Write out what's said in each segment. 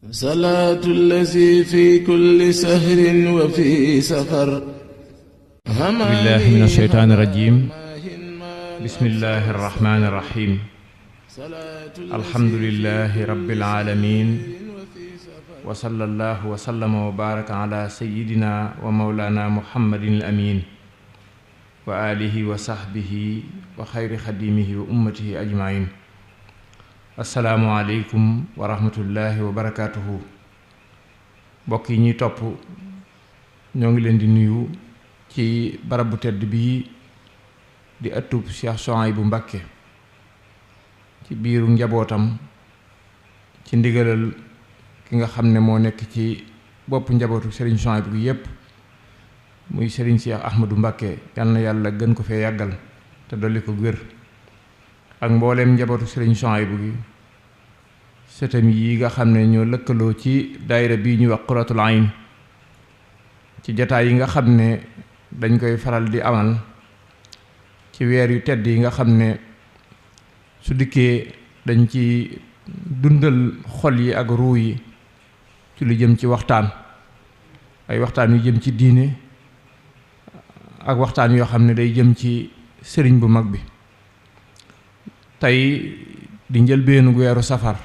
salaatu allazi fi kulli sahrin wa fi safar. billahi min asheytaani rajim. bismillahi rahmaani rahim. alhamdulillahi rabbil aalamiin. wa sallallahu wa sallama wa baaraka ala sayyidina wa mawlana muhammadin al amiin. wa alihi wa sahbihi wa xayri xadimihi wa ummatihi ajmain. asalaamualeykum wa rahmatullahi wa barakaatuhu. mbokk yi ñuy topp ñoo ngi leen di nuyu ci barab bu tedd bii di ëttub Cheikh Souhaïbou Mbacké ci biiru njabootam ci ndigalal ki nga xam ne moo nekk ci bopp njabootu Serigne Souhaïbou gi yépp muy Serigne Cheikh Ahmadou Mbacké yal na yàlla gën ko fee yàggal te dolli ko wér ak mbooleem njabootu Serigne Souhaïbou gi sëtam yi nga xam ne ñoo lëkkaloo ci daayira bii ñuy wax Qurratul Ayn ci jataay yi nga xam ne dañ koy faral di amal ci weer yu tedd yi nga xam ne su dikkee dañ ci dundal xol yi ak ruu yi ci lu jëm ci waxtaan ay waxtaan yu jëm ci diine ak waxtaan yoo xam ne day jëm ci sëriñ bu mag bi. tey di njëlbeenu weeru safar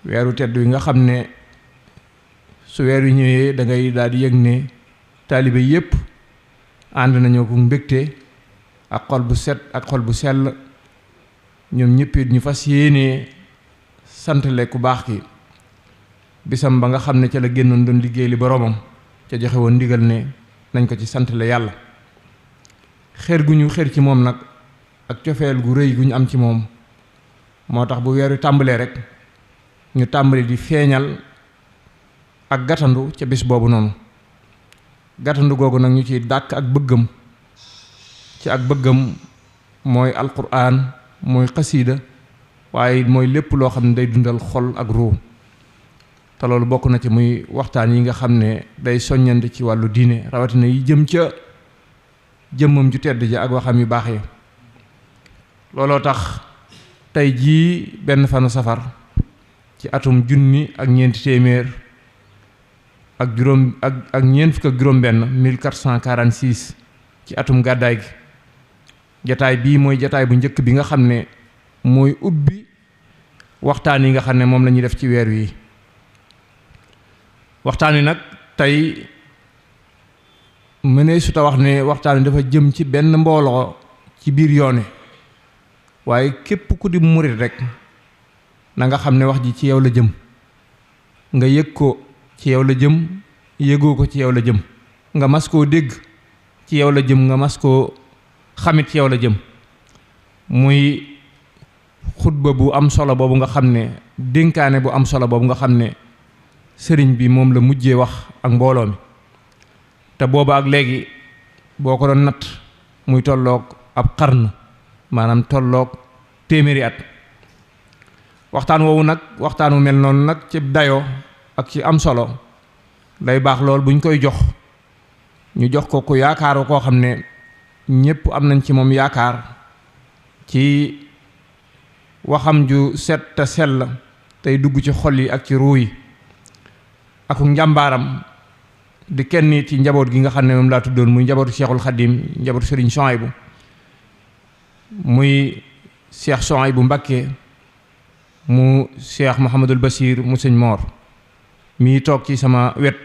weeru tedd wi nga xam ne su weer wi ñëwee da ngay daal di yëg ne taalibe yépp ànd nañoo ko mbégte ak xol bu set ak xol bu sell ñoom ñëpp it ñu fas yéenee santale ku baax ki bisam ba nga xam ne ca la génnoon doon liggéey li boroomam ca joxe woon ndigal ne nañ ko ci santale yàlla. xeer gu ñu xeer ci moom nag ak cofeel gu rëy gu ñu am ci moom moo tax bu weer wi tàmbalee rek ñu tàmbali di feeñal ak gàttandu ca bis boobu noonu. gàttandu googu nag ñu ciy dàkk ak bëggam ci ak bëggam mooy alquran mooy xasiida waaye mooy lépp loo xam ne day dundal xol ak ruu te loolu bokk na ci muy waxtaan yi nga xam ne day soññante ci wàllu diine rawatina yi jëm ca jëmmam ju tedd ja ak waxam yu baax yi. looloo tax tey jii benn fanu safar ci atum junni ak ñeenti téeméer ak juróom ak ñeent fukk ak juróom benn 1446 ci atum gàddaay gi jataay bii mooy jataay bu njëkk bi nga xam ne mooy ubbi waxtaan yi nga xam ne moom la ñuy def ci weer wi. waxtaan wi nag tey mënee suta wax ne waxtaan wi dafa jëm ci benn mbooloo ci biir yoone waaye képp ku di murit rek na nga xam ne wax ji ci yow la jëm nga yëg ko ci yow la jëm yëgoo ko ci yow la jëm nga mas koo dégg ci yow la jëm nga mas koo xamit ci yow la jëm. muy xutba bu am solo boobu nga xam ne dénkaane bu am solo boobu nga xam ne sëriñ bi moom la mujjee wax ak mbooloo mi te booba ak léegi boo ko doon natt muy tolloog ab xarn maanaam tolloog téeméeri at. waxtaan woowu nag waxtaan wu mel noonu nag ci dayoo ak ci am solo day baax lool buñ koy jox ñu jox ko ku yaakaaru koo xam ne ñépp am nañ ci moom yaakaar ci waxam ju set te sell tey dugg ci xol yi ak ci ruu yi ak njàmbaaram di kenn ci njaboot gi nga xam ne moom laa tuddoon muy njabootu Cheikhul Khadim njabootu Serigne Souhaïbou muy Cheikh Souhaïbou Mbacké mu Cheikh Mouhamadul Bachir mu sëñ Mor mii toog ci sama wet.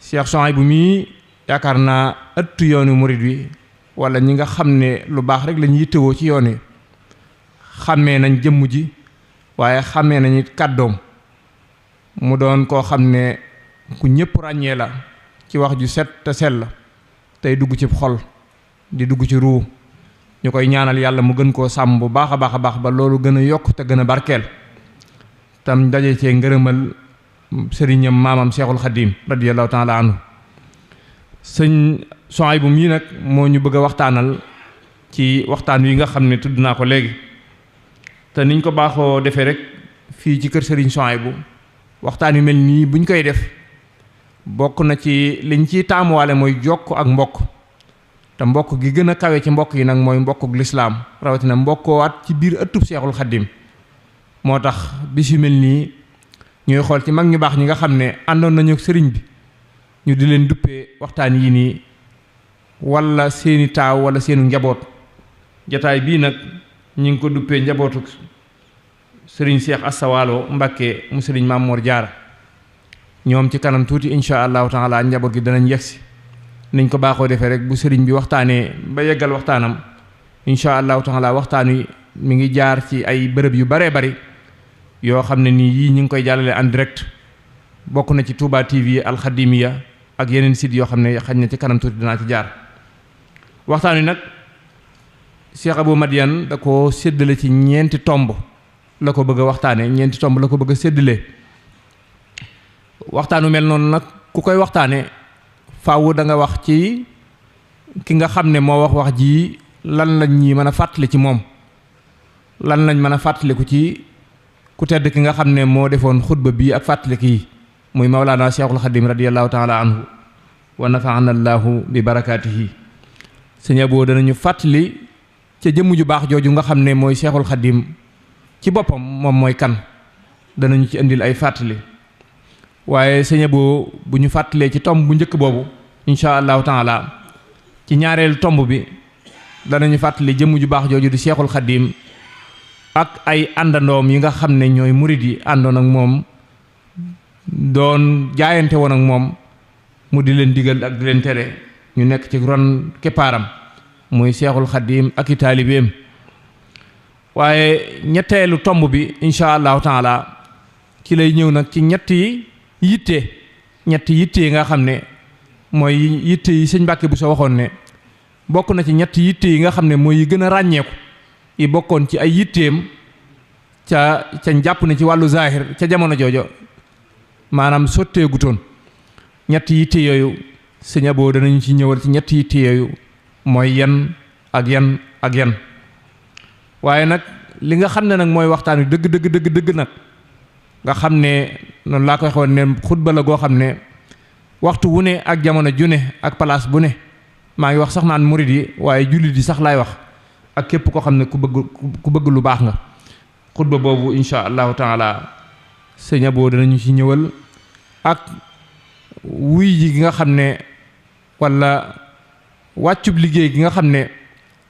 Cheikh Souhaïbou mii yaakaar naa ëttu yoonu murid wi wala ñi nga xam ne lu baax rek lañu yittewoo ci yoon wi xàmmee nañ jëmm ji waaye xàmmee nañ it kàddoom mu doon koo xam ne ku ñëpp ràññee la ci wax ju set te sell tey dugg ci xol di dugg ci ruu. ñu koy ñaanal yàlla mu gën koo sàmm bu baax a baax a baax ba loolu gën a yokk te gën a barkeel tam daje cee ngërëmal sëriñam maamam Cheikhul Khadim radiyallahu taala anhu. sëñ Souhaïbou mii nag moo ñu bëgg a waxtaanal ci waxtaan wi nga xam ne tudd naa ko léegi te niñ ko baaxoo defee rek fii ci kër sëriñ Souhaïbou waxtaan yu mel nii buñ koy def bokk na ci liñ ciy taamuwaale mooy jokk ak mbokk. te mbokk gi gën a kawe ci mbokk yi nag mooy mbokkuk lislaam rawatina mbokkoowaat ci biir ëttub Seexul Xaddim moo tax bis yu mel nii ñooy xool ci mag ñu baax ñi nga xam ne àndoon nañu ak sëriñ bi ñu di leen duppee waxtaan yi nii wala seeni taaw wala seenu njaboot. jataay bii nag ñu ngi ko duppee njabootu sëriñ Cheikh Asta Walo Mbacké mu sëriñ Mamour Diarra. ñoom ci kanam tuuti incha allahu taala njaboot gi danañ yegsi niñ ko baaxoo defee rek bu sëriñ bi waxtaanee ba yeggal waxtaanam incha allahu taala waxtaan wi mi ngi jaar ci ay bërëb yu baree bari yoo xam ne nii yii ñu ngi koy jàllale en direct bokk na ci Touba TV Al Khadimiya ak yeneen site yoo xam ne xañ na ci kanam tuuti danaa ci jaar. waxtaan wi nag Cheikh Abou Madiane da ko séddale ci ñeenti tomb la ko bëgg a waxtaanee ñeenti tomb la ko bëgg a séddale. waxtaanu mel noonu nag ku koy waxtaane faaw da nga wax ci ki nga xam ne moo wax ji lan lañ ñi mën a fàttali ci moom lan lañ mën a fàttaliku ci ku tedd ki nga xam ne moo defoon xutba bii ak fàttaliku yi muy Mawlaana Cheikhul Khadim radiyallahu taala anhu wa nafaana allahu bi barakaatihi. sëñ Abo danañu fàttali ca jëmm ju baax jooju nga xam ne mooy Cheikhul Khadim ci boppam moom mooy kan danañu ci indil ay fàttali. waaye sëñ Abo bu ñu fàttalee ci tomb bu njëkk boobu incha allahu taala ci ñaareelu tomb bi danañu fàttali jëmm ju baax jooju di Cheikhul Khadim ak ay àndandoom yi nga xam ne ñooy murid yi àndoon ak moom doon jaayante woon ak moom mu di leen digal ak di leen tere ñu nekk ci ron keppaaram muy Cheikhul Khadim ak i taalibeem. waaye ñetteelu tomb bi incha allahu taala ci lay ñëw nag ci ñetti yitte yi nga xam ne mooy yitte yi sëñ Mbàkke bu soo waxoon ne bokk na ci ñetti yitte yi nga xam ne mooy yi gën a ràññeeku yi bokkoon ci ay yitteem ca jàpp ne ci wàllu zahir ca jamono joojo maanaam sotteegutoon. ñetti yitte yooyu sëñ Abo danañu ci ñëwal ci ñetti yitte yooyu mooy yan ak yan ak yan. waaye nag li nga xam ne nag mooy waxtaan wi dëgg nag nga xam ne noonu laa koy xool ne xutba la goo xam ne waxtu wu ne ak jamono ju ne ak place bu ne maa ngi wax sax naan murid yi waaye jullit yi sax laay wax ak képp koo xam ne ku bëgg lu baax nga. xutba boobu incha allahu taala sëñ Abo danañu ci ñëwal ak wuy ji gi nga xam ne wala wàccub liggéey gi nga xam ne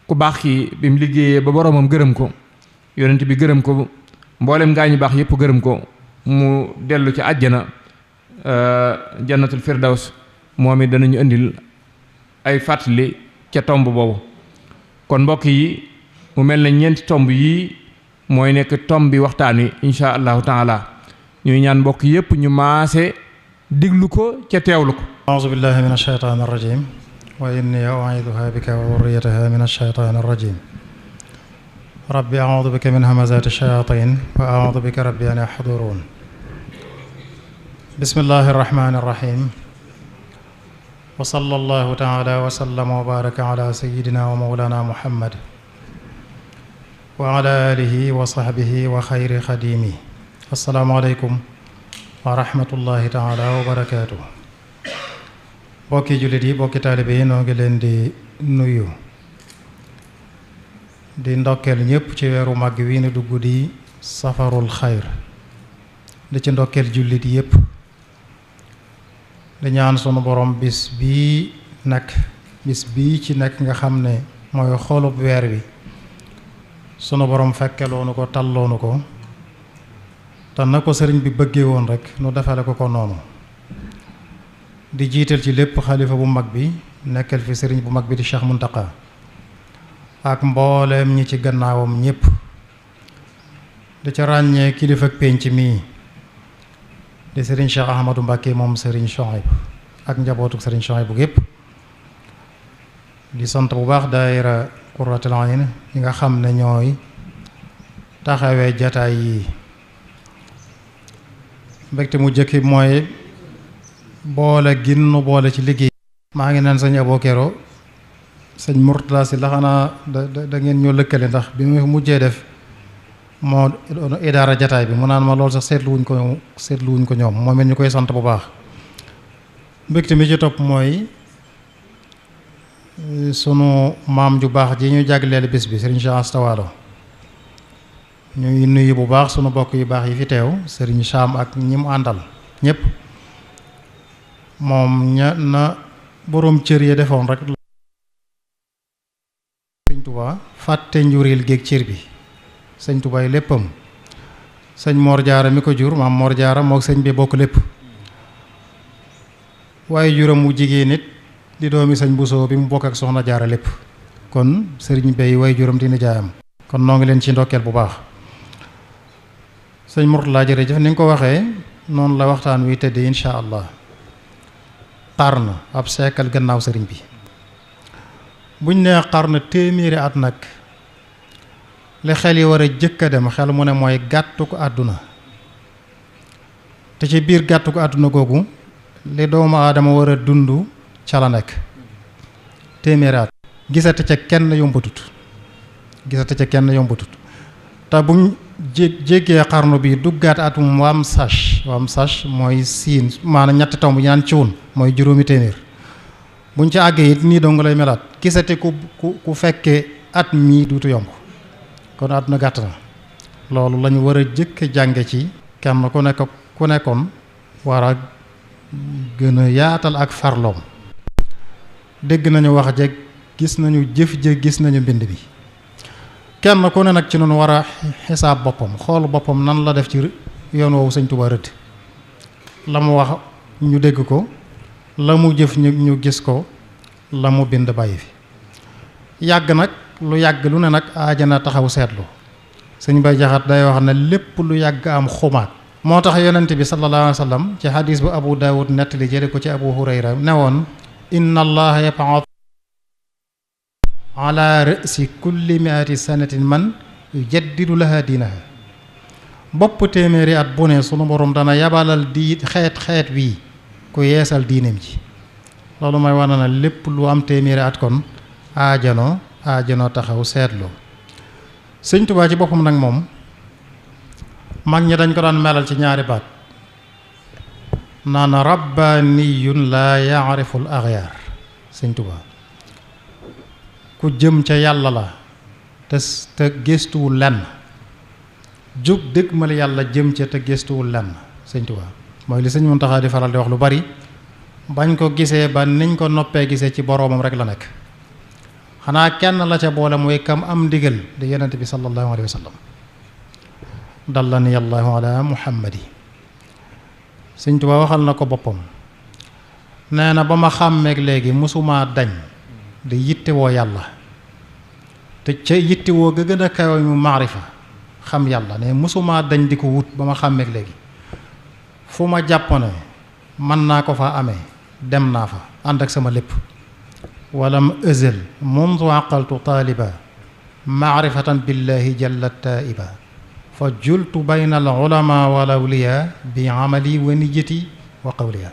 ku baax ki bi mu liggéeyee ba boroomam gërëm ko yonent bi gërëm ko mboolem gaa ñu baax yépp gërëm ko mu dellu ci àjjana jannatul firdaws moom it danañu indil ay fàttali ca tomb boobu. kon mbokk yi mu mel ne ñeenti tomb yii mooy nekk tomb bi waxtaan wi incha allahu taala ñuy ñaan mbokk yépp ñu maase diglu ko ca teewlu ko. a'uuzu billahi min ashaytaani rajim wa inni u'iiduha bika wa dhurriyyataha min ashaytaani rajim rabbi a'uudu bika min hamazaati shayaatiin wa a'uudu bika rabbi an yahduruun. bismillahi rahmaani rahim wa sallallahu taala wa sallama wa baraka ala sayyidina wa mawlana muhammad wa ala alihi wa sahbihi wa xayri xadimi. assalaamu aleykum wa rahmatullahi taala wa barakaatuh. bokki jullit yi bokki taalibe yi noo ngi leen di nuyu di ndokkeel ñépp ci weeru màgg wi ni dugg di safarul xayr di ci ndokkeel jullit yépp di ñaan sunu borom bis bii ci nekk nga xam ne mooy xolub weer wi sunu borom fekkeloonu ko talloonu ko te na ko sëriñ bi bëggee woon rek nu defale ko noonu. di jiital ci lépp xalifa bu mag bi nekkal fi sëriñ bu mag bi di Cheikh Muntaqa ak mbooleem ñi ci gannaawam ñépp di ca ràññee kilifa ak pénc mii di sëriñ Cheikh Ahmadou Mbacké moom sëriñ Chouaib ak njabootuk sëriñ Chouaib bu gépp di sant bu baax daayira Qurratul Ayn yi nga xam ne ñooy taxawee jataay yi. mbégte mu jëkki mooy boole ginnu boole ci liggéey. maa ngi naan sëñ Abo Kero sëñ Mourtala si la xanaa da ngeen ñoo lëkkale ndax bi mu mujjee def moo idaara jataay bi mu naan ma loolu sax seetluwuñ ko ñoom moom it ñu koy sant bu baax. mbégte mi ci topp mooy sunu maam ju baax ji ñu jagleel bis bi Serigne Cheikh Asta Walo ñuy nuyu bu baax sunu bokk yu baax yi fi teew sëriñ Saam ak ñi mu àndal ñépp moom na boroom cër yi defoon rek sëñ Tuubaa fàtte njuril géeg cër bi sëñ Tuubaa yi léppam sëñ Mor Jaara mi ko jur maam Mor Jaara mook sëñ bi bokk lépp waaye juram mu jigéen nit di doomi sëñ Bousso bi mu bokk ak soxna Jaara lépp kon sëriñ Bay waaye juram di nijaayam kon noo ngi leen ci ndokkeel bu baax sëñ Mourtala jërëjëf ni nga ko waxee noonu la waxtaan wi tëddee incha allah xarn ab seekal gannaaw sëriñ bi buñ nee xarn téeméeri at nag li xel yi war a jëkk a dem xel mu ne mooy gàttu ko àdduna te ci biir gàttu ko àdduna googu li doomu aadama war a dund ca la nekk téeméeri at gisate ca kenn yombatut te buñ jéggee xarnu bi duggaat atum waam sach mooy siin maanaam ñetti tomb ñaan ciwun mooy juróomi téeméer buñ ci àggee it nii dong lay melaat gisate ku fekkee at mii duutu yomb kon àdduna gàtt na loolu lañu war a jëkk jànge ci kenn ku nekkoon war a gën a yaatal ak farloom dégg nañu wax jeg gis nañu jëf je gis nañu mbind bi kenn ku ne nag ci noonu war a xisaab boppam xool boppam nan la def ci yoon woowu sëñ Tuubaa rëdd la mu wax ñu dégg ko la mu jëf ñu gis ko la mu bind bàyyi fi yàgg nag lu yàgg lu ne nag aajana taxaw seetlu sëñ Bay Jaxate day wax ne lépp lu yàgg am xumaat moo tax yonent bi sallallahu alayhi wa sallam ci xadiis bu Abu Daawud nettali jële ko ci Abu Hurayra ne woon inna allaha yab'athu ala ra'si kulli mi'ati sanatin man yujaddidu laha diinaha bopp téeméeri at bu ne sunu borom dana yabalal di xeet wii ku yeesal diineem ji loolu mooy wane na lépp lu am téeméeri at kon aajano taxaw seetloo sëñ Tuubaa ci boppam nag moom mag ñi dañ ko daan melal ci ñaari baat naan rabbaaniyun laa yaariful axyaar sëñ Tuubaa ku jëm ca yàlla la te gëstuwul lenn jóg dëgg mal yàlla jëm ca te gëstuwul lenn sëñ Tuubaa mooy li sëñ Muntaxa di faral di wax lu bari bañ ko gisee ba niñ ko noppee gisee ci boroomam rek la nekk xanaa kenn la ca boole mooy kam am ndigal di yonent bi sallallahu alayhi wa sallam dallani allahu ala muhammadi sëñ Tuubaa waxal na ko boppam nee na ba ma xàmmeek léegi mësumaa dañ di yittewoo yàlla te ca yittewoo ga gën a kawe mu maarifa xam yàlla ne mësumaa dañ di ko wut ba ma xàmmeek léegi fu ma jàpp ne mën naa ko fa amee dem naa fa ànd ak sama lépp walam ëzël mundu aqaltu taaliba maarifatan billahi jalla taiba fa jultu bayna al ulama wal awliya bi amali wa niyati wa qawliya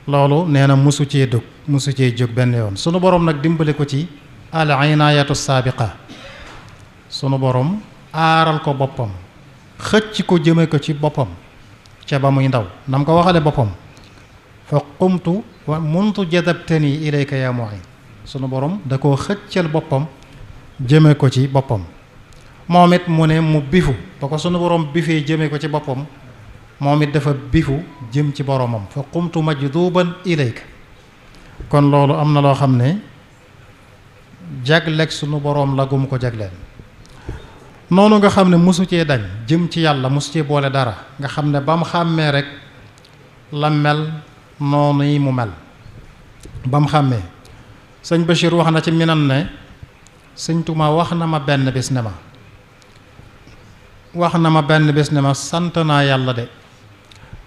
loolu nee na musu cee jóg benn yoon sunu borom nag dimbale ko ci al inaayatu saabiqa sunu borom aaral ko boppam xëcc ko jëme ko ci boppam ca ba muy ndaw nam ko waxale boppam fa qumtu wa muntu jadabtani ilayka yaa mu'in sunu borom da koo xëccal boppam jëme ko ci boppam moom it mu ne mu bifu ba ko sunu borom bifee jëme ko ci boppam moom it dafa bifu jëm ci boromam fa qumtu majduban ilayka kon loolu am na loo xam ne jagleeg sunu borom la gum ko jagleen noonu nga xam ne mosu cee dañ jëm ci yàlla mosu cee boole dara nga xam ne ba mu xàmmee rek la mel noonu yi mu mel ba mu xàmmee sëñ Bachir wax na ci minan ne sëñ Tuubaa wax na ma benn bis ne ma sant naa yàlla de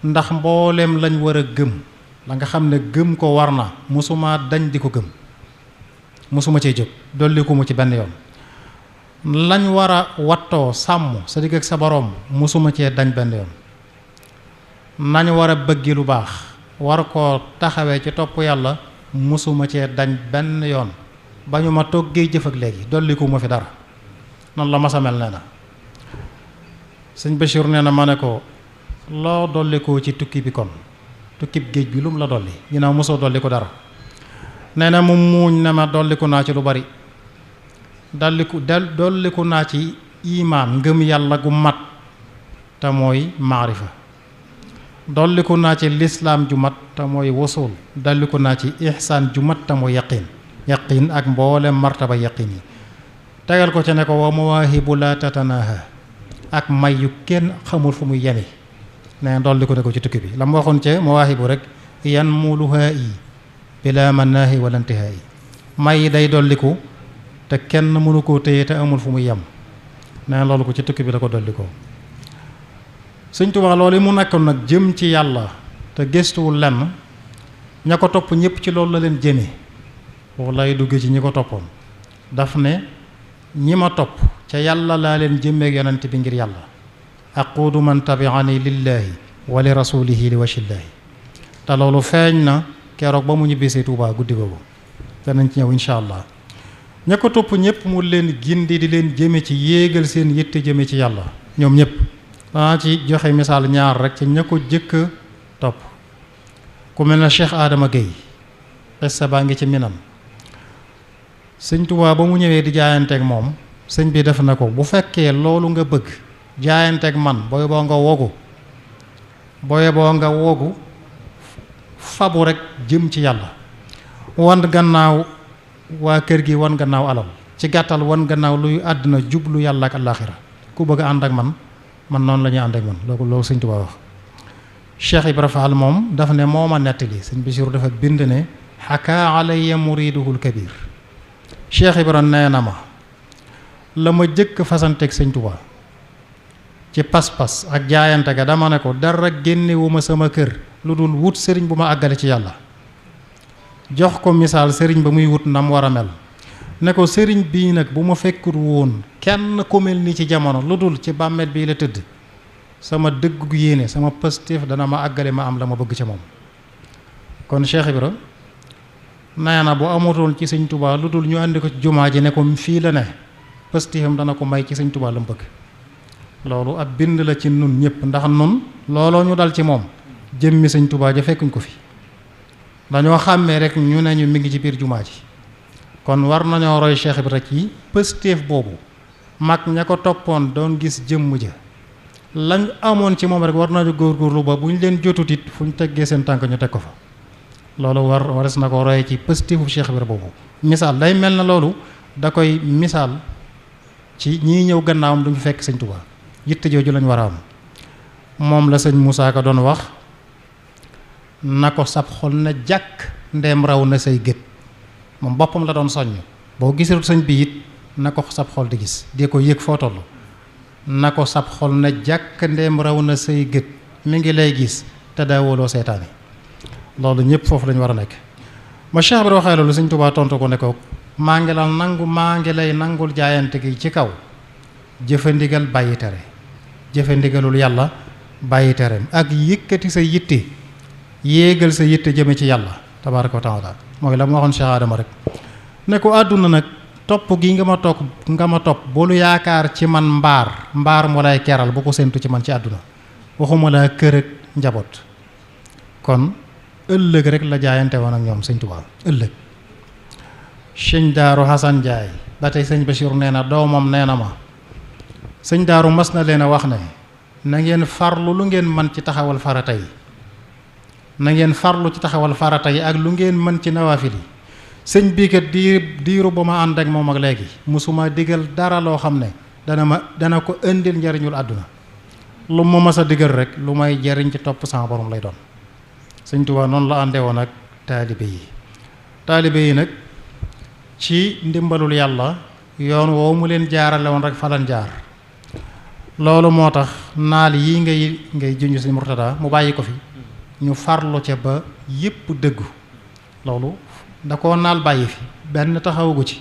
ndax mbooleem lañ war a gëm la nga xam ne gëm ko war na mosuma dañ di ko gëm mosuma cee jóg dolli ko mu ci benn yoon lañ war a wattoo sàmm sa digg ak sa boroom mosuma cee dañ benn yoon nañ war a bëggi lu baax war koo taxawee ci topp yàlla mosuma cee dañ benn yoon ba ñu ma toggee jëf ak léegi dolli ko mu fi dara noonu la masa mel nee na sëñ Bachir nee na ma ne ko loo dolli ko ci tukki bi kon tukkib géej bi lu mu la dolli ginnaaw mosoo dolli ko dara nee na mu muuñ ne ma dolli ko naa ci lu bari dolliku naa ci imaan ngëm yàlla gu mat te mooy maarifa. dolliku naa ci lislaam ju mat te mooy wusul. dolliku naa ci ihsaan ju mat te mooy yaqin ak mboolem martaba yaqin yi. tegal ko ca ne ko wa mawaahibu la tatanaha ak may yu kenn xamul fu muy yemi. ne dolliku ne ko ci tukki bi la mu waxoon ca mawaahibu rek yan muluhaa yi bila manaahi wala intihaa yi. may yi day dolliku te kenn mënu koo téye te amul fu muy yem. ne loolu ko ci tukki bi la ko dollikoo. Sëñ Tuubaa loolu mu nekkoon nag jëm ci yàlla te gëstuwul lenn ña ko topp ñëpp ci loolu la leen jëme foofu lay dugg ci ñi ko toppoon. daf ne ñi ma topp ca yàlla laa leen jëmmeek yonent bi ngir yàlla. aquudu man tabi'ani lillahi wa li rasulihi li wajhillaahi. te loolu feeñ na keroog ba mu ñibbisee Tuubaa guddi googu danañ ci ñëw incha allah. ña ko topp ñëpp mu leen gindi di leen jëme ci yéegal seen yitte jëme ci yàlla ñoom ñëpp. danaa ci joxe misaal ñaar rek ci ña ko jëkk topp ku mel ne Cheikh Adama Gueye xissa baa ngi ci Minam. sëñ Tuubaa ba mu ñëwee di jaayanteeg moom sëñ bi def na ko bu fekkee loolu nga bëgg jaayanteeg man booy boo nga wogu fabu rek jëm ci yàlla. wan gannaaw waa kër gi wan gannaaw alal ci gàttal wan gannaaw luy àdduna jublu yàlla ak àllaaxira ku bëgg ànd ak man noonu la ñuy ànd ak man loolu sëñ Tuubaa wax. Cheikh Ibra Fall moom dafa ne moo ma nettali sëñ Basiru dafa bind ne xakaa alayya muriduhul kabir. Cheikh Ibra nee na ma la ma jëkk fasanteeg sëñ Tuubaa ci pas-pas ak jaayante ga dama ne ko dara génnewuma sama kër lu dul wut sëriñ bu ma àggale ci yàlla. jox ko misaal sëriñ ba muy wut nam war a mel ne ko sëriñ bii nag bu ma fekkul woon kenn ku mel ni ci jamono lu dul ci bàmmeel bii la tëdd sama dëggu yéene sama pëstéef dana ma àggale ma am la ma bëgg ca moom. kon Cheikh Ibra nee na bu amutoon ci sëñ Tuubaa lu dul ñu àndi ko ci jumaa ji ne ko fii la ne pëstéefam dana ko may ci sëñ Tuubaa la mu bëgg. loolu ab bind la ci nun ñëpp ndax nun looloo ñu dal ci moom jëmmi sëñ Tuubaa ja fekkuñ ko fi dañoo xàmmee rek ñu ne ñu mi ngi ci biir jumaa ji. kon war nañoo roy Cheikh Ibra ci pëstéef boobu mag ña ko toppoon doon gis jëmm ja lañ amoon ci moom rek war nañu góorgóorlu ba bu ñu leen jotut it fu ñu teggee seen tànk ñu teg ko fa. loolu wares na ko roy ci pëstéefu Cheikh Ibra boobu. misaal day mel na loolu da koy misaal ci ñii ñëw gannaawam duñu fekk sëñ Tuubaa yitte jooju lañ war a am. moom la sëñ Moussa Ka doon wax na ko sab xol na jàkk ndeem raw na say gët. moom boppam la doon soññ boo gisul sëñ bi it na ko sab xol di gis di ko yëg foo toll. na ko sab xol na jàkk ndeem raw na say gët mi ngi lay gis te daawoloo seetaane. loolu ñëpp foofu lañu war a nekk. ma Cheikh Ibra waxee loolu sëñ Tuubaa tontu ko ne ko maa ngi lay nangul jaayante gi ci kaw jëfe ndigal bàyyi tere jëfe ndigalul yàlla bàyyi tereem ak yëkkati sa yitte yéegal sa yitte jëme ci yàlla tabaaraka wa taala. mooy la mu waxoon Cheikh Adama rek ne ko àdduna nag topp gi nga ma topp boolu yaakaar ci man mbaar mu lay keral bu ko séntu ci man ci àdduna waxuma laa kër ak njaboot. kon ëllëg rek la jaayante woon ak ñoom sëñ Tuubaa ëllëg. sëñ Daaru Xasan Njaay ba tey sëñ Bachir nee na doomam nee na ma sëñ Daaru mas na leen a wax ne na ngeen farlu lu ngeen mën ci taxawal farata yi na ngeen farlu ci taxawal farata yi ak lu ngeen mën ci nawaafil yi. sëñ bii kat diiru ba ma ànd ak moom ak léegi musuma digal dara loo xam ne dana ko indil njariñul àdduna lu ma mas a digal rek lu may jariñ ci topp sama borom lay doon. sëñ Tuubaa noonu la àndee woon ak taalibe yi nag ci ndimbalul yàlla yoon woowu mu leen jaarale woon rek falan jaar. loolu moo tax naal yi ngay junj sëñ Murtada mu bàyyi ko fi ñu farlu ca ba yépp dëggu. loolu da koo naal bàyyi fi benn taxawagu ci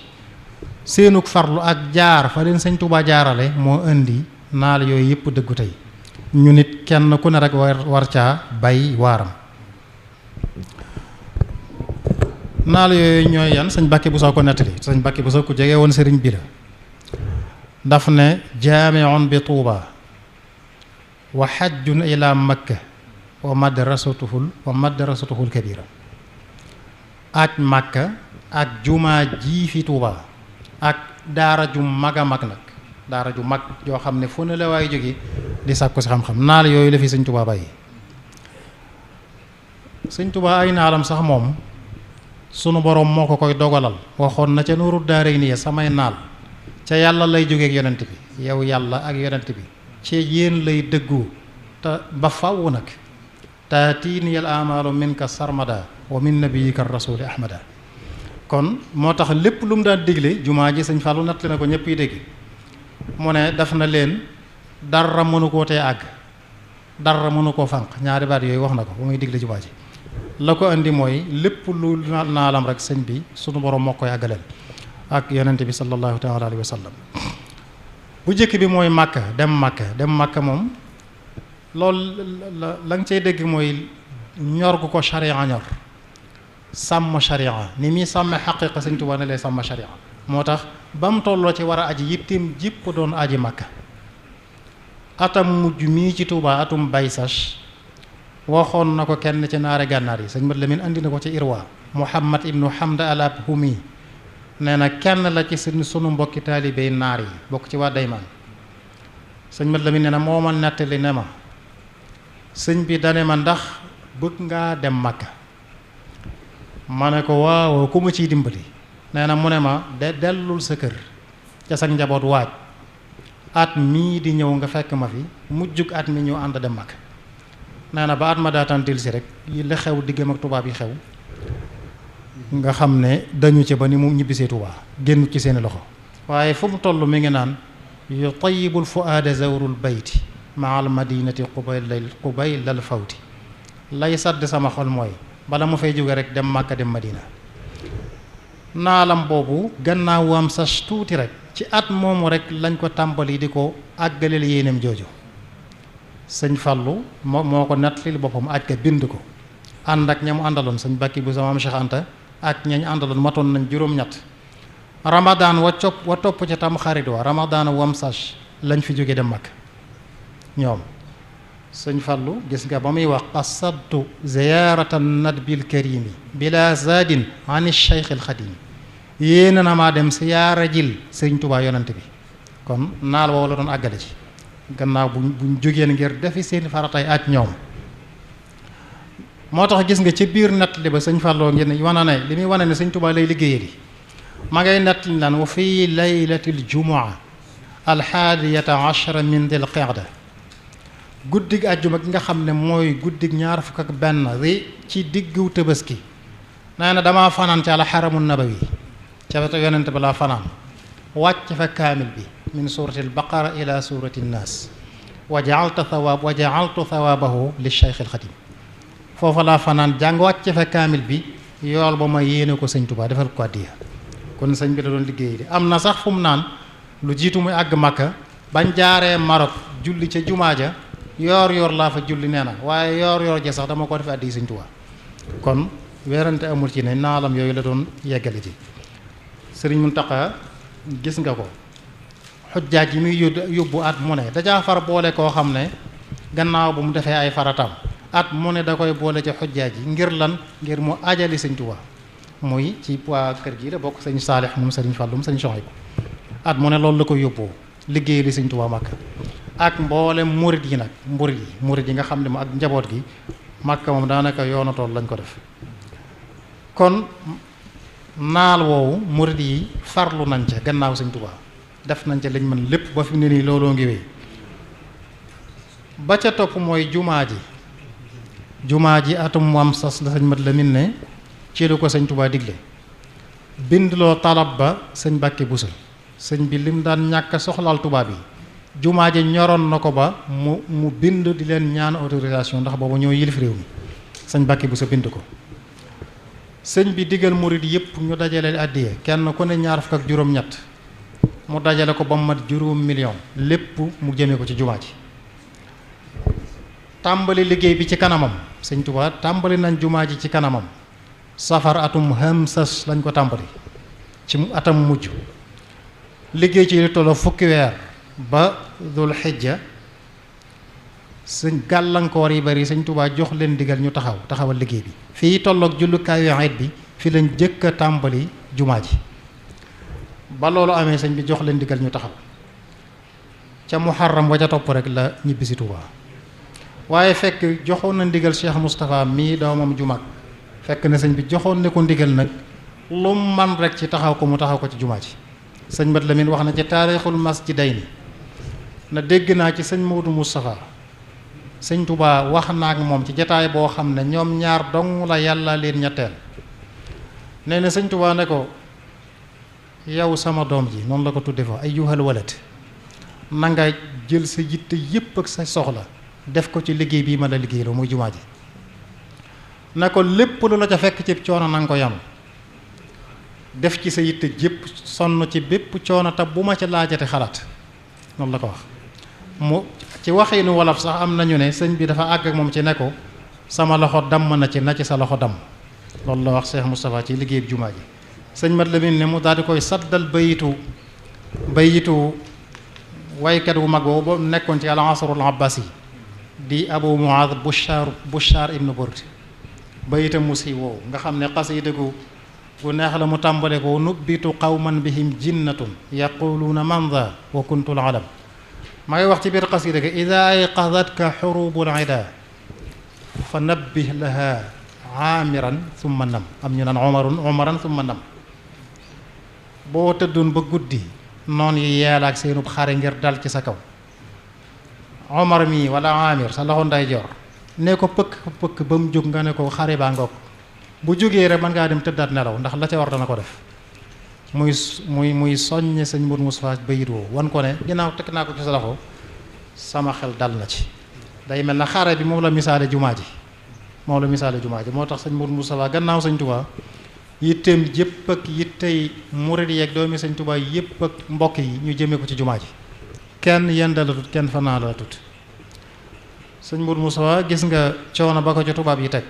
seenug farlu ak jaar fa leen sëñ Tuubaa jaarale moo indi naal yooyu yépp dëggu tey ñu nit kenn ku ne rek war caa bay waaram. naal yooyu ñooy yan sëñ Mbàkke Buso ko nettali sëñ Mbàkke Buso ku jege woon sëriñ bi la daf ne jaamiun bi Tuuba wa xajjun ila Makka wa madrasatuhul kabira. aj Makka ak jumaa ji fi Tuuba ak daara ju mag a mag nag daara ju mag joo xam ne fu ne la waay jóge di sàkku si xam-xam naal yooyu la fi sëñ Tuubaa bàyyi. sëñ Tuubaa ay naalam sax moom sunu borom moo ko koy dogalal waxoon na ca Nuuru Daarayni samay naal ca yàlla lay jóge ak yonent bi yow yàlla ak yonent bi ci yéen lay dëggu te ba fàww nag taatiini al amaalu minka sarmada wa min nabiyika rasuli ahmada. kon moo tax lépp lu mu daan digle jumaa ji sëñ Fallou natt na ko ñëpp yi dégg mu ne def na leen dara mënu koo tee àgg dara mënu koo fànq ñaari baat yooyu wax na ko ba muy digle jumaa ji la ko andi mooy lépp lu naalam rek sëñ bi sunu borom moo koy àggaleel ak yonente bi sallallahu taala alayhi wa sallam. bu njëkk bi mooy dem màkka moom loolu la nga cay dégg mooy ñor gu ko sharia ñor sàmm sharia ni muy sàmme xaqiqa sëñ Tuubaa ne lay sàmm sharia moo tax ba mu tolloo ci war a aji yittim jépp doon aji màkka atam mujj mii ci Tuubaa atum baysach waxoon na ko kenn ci naare gànnaar yi sëñ Mat Lamin andi na ko ci irwa Muhammad ibnu Hamd alab humi nee na kenn la ci sunu mbokki taalibey naar yi bokk ci waa Daymaan sëñ Mat Lamin nee na moo ma nettali ne ma sëñ bi dane ma ndax bëgg ngaa dem màkka ma ne ko waaw ku ma ciy dimbali nee na mu ne ma dellul sa kër ca sa njaboot waaj at mii di ñëw nga fekk ma fi mujjug at mi ñëw ànd dem màkka nee na ba at ma daataan dil si rek yi la xew diggam ak tubaab yi xew nga xam ne dañu ci ba ni mu ñibbisee Tuubaa génn ci seeni loxo waaye fu mu toll mi ngi naan yu tayyibul fuaada zawrul bayti maal madinati qubaylal fawti lay sadd sama xol mooy bala mu fay jóge rek dem Màkka dem Madina. naalam boobu gannaaw am sas tuuti rek ci at moomu rek lañ ko tàmbali di ko àggaleel yéeneem jooju sëñ Fallu moo ko nettali boppam aj ka bind ko ànd ak ña mu àndaloon sëñ Bakki bu sama Cheikh Anta ak ñañ àndaloon matoon nañ juróom-ñett Ramadan wa topp ca tam xarit wa Ramadan wam sas lañ fi jóge dem Màkka ñoom sëñ Fallu gis nga ba muy wax qasadtu ziyaratan nadbil karimi bila zadin an cheikh al xadim yéena na maa dem siyaara jil sëñ Tuubaa yonent bi kon naal woowu la doon àggale ci gannaaw buñ jógeen ngir defi seen faratay aj ñoom moo tax gis nga ci biir nett li ba sëñ Falloo ngir wane ne li muy wane ne sëñ Tuubaa lay liggéeyee di ma ngay nett li naan wa fii laylatil jumaa alxaadiyata ashra min dil qeeda guddig àjjuma gi nga xam ne mooy guddig ñaar fukk ak benn ri ci diggu Tabaski nee na damaa fanaan ci alxaramu nabawi ca wetu yonent ba laa fanaan wàcc fa kaamil bi min surati albaqara ila surati nnaas wa jaaltu thawaabahu li cheikh alxadim foofa laa fanaan jàng wàcc fa kaamil bi yool ba ma yéene ko sëñ Tuubaa defal ko addiya kon sëñ bi da doon liggéey di am na sax fu mu naan lu jiitu muy àgg Makka bañ jaaree Marok julli ca jumaa ja yoor laa fa julli nee na waaye yoor ja sax dama ko def addi sëñ Tuubaa kon weerante amul ci ne naalam yooyu la doon yeggale ji sëriñ Muntaxa gis nga ko xujjaaj yi muy yóbbu at mu ne dajaa far boole koo xam ne gannaaw bu mu defee ay faratam at mu ne da koy boole ci xujjaaj yi ngir lan ngir mu ajali sëñ Tuubaa muy ci waa kër gi la bokk sëñ Saalix moom sëriñ Fàllum sëñ Soxaybu at mu ne loolu la koy yóbboo liggéey li sëñ Tuubaa Màkka ak mboolem murit yi nag murit yi nga xam ne mu ak njaboot gi Màkka moom daanaka yoonu tool lañ ko def kon naal woowu murit yi farlu nañ ca gannaaw sëñ Tuubaa def nañ ca lañ mën lépp ba fi mu ne nii looloo ngi wéy ba ca topp mooy jumaa ji atum am sas la sëñ Mat Lamin ne ci lu ko sëñ Tuubaa digle bindloo talab ba sëñ Bàkke Buso sëñ bi lim daan ñàkk soxlaal tubaab yi jumaa ji ñoroon na ko ba mu bind di leen ñaan autorisation ndax boobu ñoo yilif réew mi sëñ Bàkke Buso bind ko sëñ bi digal murid yëpp ñu dajale àddiya kenn ku ne ñaar fukk ak juróom-ñett mu dajale ko ba mu mat juróom million lépp mu jëmee ko ci jumaa ji tàmbali liggéey bi ci kanamam sëñ Tuubaa tàmbali nañ jumaa ji ci kanamam safar atum hamsas lañ ko tàmbali ci atam mujj liggéey ci li tolloo fukki weer ba dul xijja sëñ gàllankoor yi bari sëñ Tuubaa jox leen digal ñu taxawal liggéey bi fii tolloog jullukaayu ayit bi fi lañ jëkk a tàmbali jumaa ji ba loolu amee sëñ bi jox leen digal ñu taxaw ca muharram wa ca topp rek la ñibbisi Touba waaye fekk joxoon na ndigal Cheikh Moustapha mii doomam ju mag fekk na sëñ bi joxoon ne ko ndigal nag lu man rek ci taxaw ko mu taxaw ko ci jumaa ji sëñ Mat Lamin wax na ci taarixul masjidayni na dégg naa ci sëñ Maodo Moustapha sëñ Touba wax na ak moom ci jataay boo xam ne ñoom ñaar dong la yàlla leen ñetteel nee na sëñ Touba ne ko yow sama doom ji noonu la ko tudde fa ay yuhal walat na nga jël sa yitte yépp ak sa soxla def ko ci liggéey bii ma la liggéey la muy jumaa ji na ko lépp lu la ca fekk ci coono na nga ko yanu def ci sa yitte jépp sonn ci bépp coono te bu ma ca laajate xalaat noonu la ko wax mu ci waxinu wolof sax am nañu ne sëñ bi dafa àgg ak moom ci ne ko sama loxo damm na ci sa loxo damm loolu la wax Cheikh Moustapha ci liggéey jumaa ji sëñ Mat Lamin ne mu daal di koy saddal bayitu waykat wu mag boobu nekkoon ci al-asrul abbasi di Abu Muaad Bushaar ibnu Burd bayitam mu si woowu nga xam ne xasida gu neex la mu tàmbale ko nubbitu qawman bihim jinnatun yaquluuna man dha wa kuntul alam ma ngi wax ci biir xasida ga ida ayqadatka xurubul ida fa nabbih laha aamiran summa nam am ñu naan umaran summa nam boo tëddoon ba guddi noon yi yeel ak seenub xare ngir dal ci sa kaw omar mii wala amir sa loxo ndeyjoor ne ko pëkk ba mu jóg nga ne ko xare baa ngoog bu jógee rek mën ngaa dem tëddaat nelaw ndax la ca war dana ko def muy soññe sëñ Mourou Moustapha bayit woo wan ko ne ginnaaw teg naa ko ci sa loxo sama xel dal na ci day mel na xare bi moom la misaale jumaa ji moo tax sëñ Mourou Moustapha gannaaw sëñ Touba yitteem yépp ak yittey murid yi ak doomi sëñ Touba yépp ak mbokk yi ñu jëmee ko ci jumaa ji kenn yendalatut kenn fanaanatut sëñ Mourou Moustapha gis nga coono ba ko ci tubaab yi teg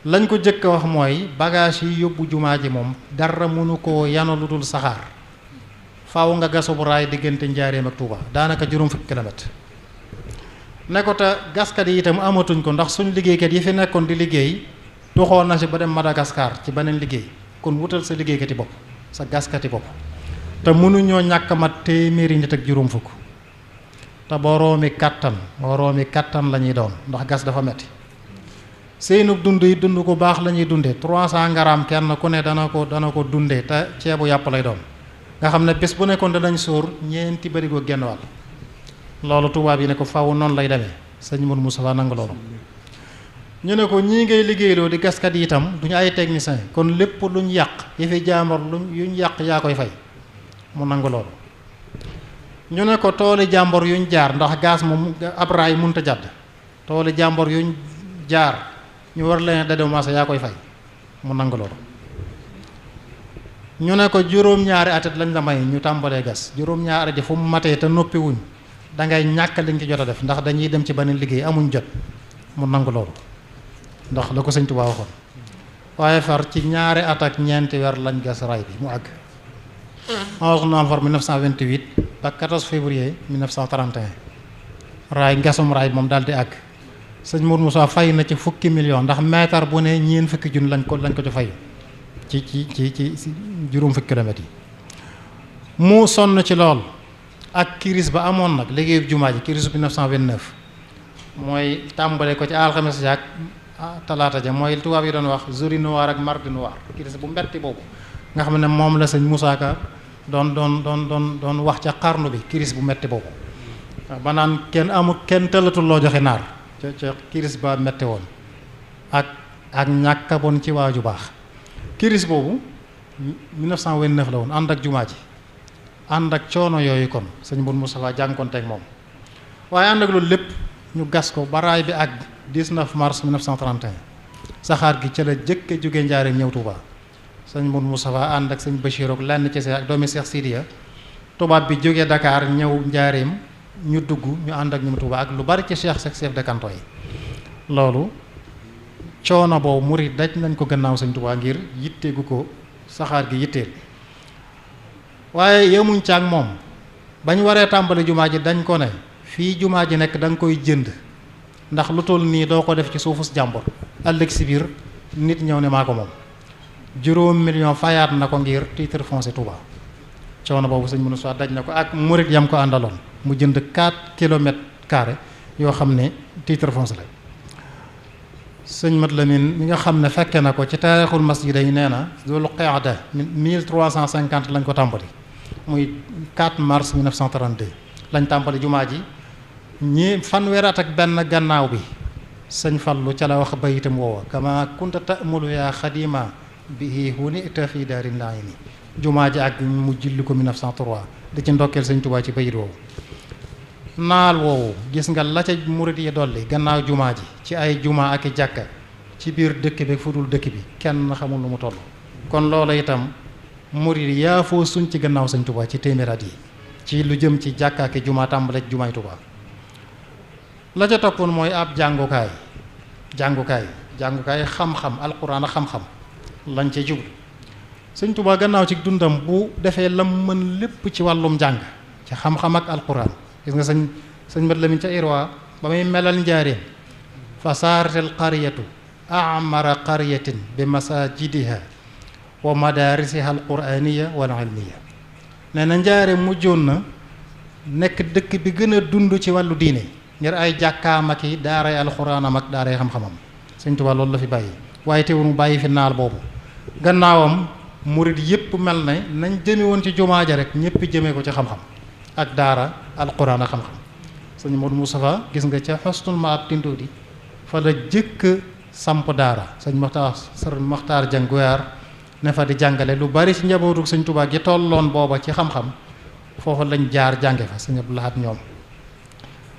lañ ko jëkk a wax mooy bagage yi yóbbu jumaa ji moom dara mënu koo yanu lu dul saxaar faaw nga gasu bu raay diggante Njaaréem ak Touba daanaka juróom fukki kilomètre ne ko te gaskat yi itam amatuñ ko ndax suñ liggéeykat yi fi nekkoon di liggéey tuxoon na si ba dem Madagascar ci beneen liggéey kon wutal sa liggéeykati bopp sa gaskati bopp te mënuñoo ñàkk mat téeméeri nit ak juróom fukk te boroomi kàttan la ñuy doon ndax gas dafa metti seenub dund yi dund ku baax la ñuy dundee 300 grammes kenn ku ne dana ko dundee te ceebu yàpp lay doon nga xam ne bés bu nekkoon danañ sóor ñeenti barigo genn wàll loolu tubaab yi ne ko faw noonu lay demee sëñ Mourou Moustapha nangu loolu ñu ne ko ñii ngay liggéeyloo di gaskat yi itam duñu ay technicien kon lépp luñ yàq yi fi jaamor yuñ yàq yaa koy fay mu nangu loolu ñu ne ko tooli jàmbor yuñ jaar ndax gaz moom ab raay mënta jàdd tooli jàmbor yuñ jaar ñu war leen dédommagé yaa koy fay mu nangu loolu ñu ne ko juróom-ñaari at lañ la may ñu tàmbalee gas juróom-ñaari at fu mu matee te noppi wuñ dangay ñàkk liñ ci jot a def ndax dañuy dem ci beneen liggéey amuñ jot mu nangu loolu ndax la ko sëñ Tuubaa waxoon waaye far ci ñaari at ak ñeenti weer lañ gas raay bi mu àgg 11 novembre 1928 ba 14 février 1931 ngasum raay bi moom daal di àgg sëñ Mourou Moussa fay na ci fukki million ndax mètre bu ne ñeen fukki junni lañ ko ci fay ci juróom fukki kilomètres yi mu sonn ci lool ak kiris ba amoon nag liggéeyu jumaa ji kiris 1929 mooy tàmbale ko ci alxames ak talaata ja mooy tubaab yi doon wax jeudi noir ak mardi noir kiris bu mbetti boobu nga xam ne moom la sëñ Moussa Ka doon wax ca xarnu bi kiris bu metti boobu ba naan kenn tëlatul loo joxe naar ca kiris ba metti woon ak ñàkk bon ci waaju baax kiris boobu 1929 la woon ànd ak jumaa ji ànd ak coono yooyu kon sëñ Mourou Moustapha jànkonteeg moom waaye ànd ak loolu lépp ñu gas ko baraay bi ak 19 mars 1931 saxaar gi ca la jëkke jóge Njaaréem ñëw Touba sëñ Mourou Moustapha ànd ak sëñ Bachir ak lenn ci ak doomi Cheikh Sidiya tubaab bi jóge Dakar ñëw Njaaréem ñu dugg ñu ànd ak ñoom Touba ak lu bari ci chef de canton yi loolu coono boobu murid daj nañ ko gannaaw sëñ Touba ngir yitteegu ko saxaar gi yitteel waaye yemuñ ca ak moom bañ waree tàmbali jumaa ji dañ ko ne fii jumaa ji nekk da nga koy jënd ndax lu toll nii doo ko def ci suufus jàmbur ëllëg si biir nit ñëw ne maa ko moom 5 millions fayaat na ko ngir titre foncier Touba coono boobu sëñ Moussa daj na ko ak murid yam ko àndaloon mu jënd 4 kilomètres carrés yoo xam ne titre foncier la. sëñ Mat Lamin mi nga xam ne fekke na ko ci taarixul masjid yi nee na Dul Qaada 1350 lañ ko tàmbali muy 4 mars 1932 lañ tàmbali jumaa ji fanweeri at ak benn gannaaw bi sëñ Fallu ca la wax bayitam woowa kama kunta ta'mulu yaa xadima bihi hunita fi daarin laayini jumaa ji ak mu julli ko 1903 di ci ndokkeel sëñ Tuubaa ci bayit woowu. naal woowu gis nga la ca murit yi dolli gannaaw jumaa ji ci ay jumaa ak i jàkka ci biir dëkk bi fu dul dëkk bi kenn xamul lu mu toll. kon loola itam murit yi yaa foo suñ ci gannaaw sëñ Tuubaa ci téeméeraat yi ci lu jëm ci jàkka ak jumaa tàmbale jumaay Tuubaa. la ca toppoon mooy ab jàngukaay xam-xam alquran ak xam-xam lañ ca jublu. sëñ Tuubaa gannaaw ci dundam bu defee lam mën lépp ci wàllum jàng ci xam-xam ak alquran. gis nga sëñ Mat Lamin ca Irwa ba muy melal njaareem fa saaratil qaryatu amara qaryatin bi masajidiha wa madarisiha alquraniya wal ilmiya nee na njaareem mujjoon na nekk dëkk bi gën a dund ci wàllu diine ngir ay jàkkaam ak i daaray alxuraanam ak daaray xam-xamam. sëñ Tuubaa loolu la fi bàyyi waaye teewul mu bàyyi fi naal boobu gannaawam murid yépp mel ne nañ jëme woon ci jumaa ja rek ñépp jëmee ko ci xam-xam ak daara alquran ak xam-xam. sëñ Modou Moustapha gis nga ca xostul ma ab Tindodi fa la jëkk samp daara sëñ Maxtaar Jang Goyaar ne fa di jàngale lu bari ci njabootu sëñ Tuubaa gi tolloon booba ci xam-xam foofa lañ jaar jànge fa sëñ Abdou Lahad ñoom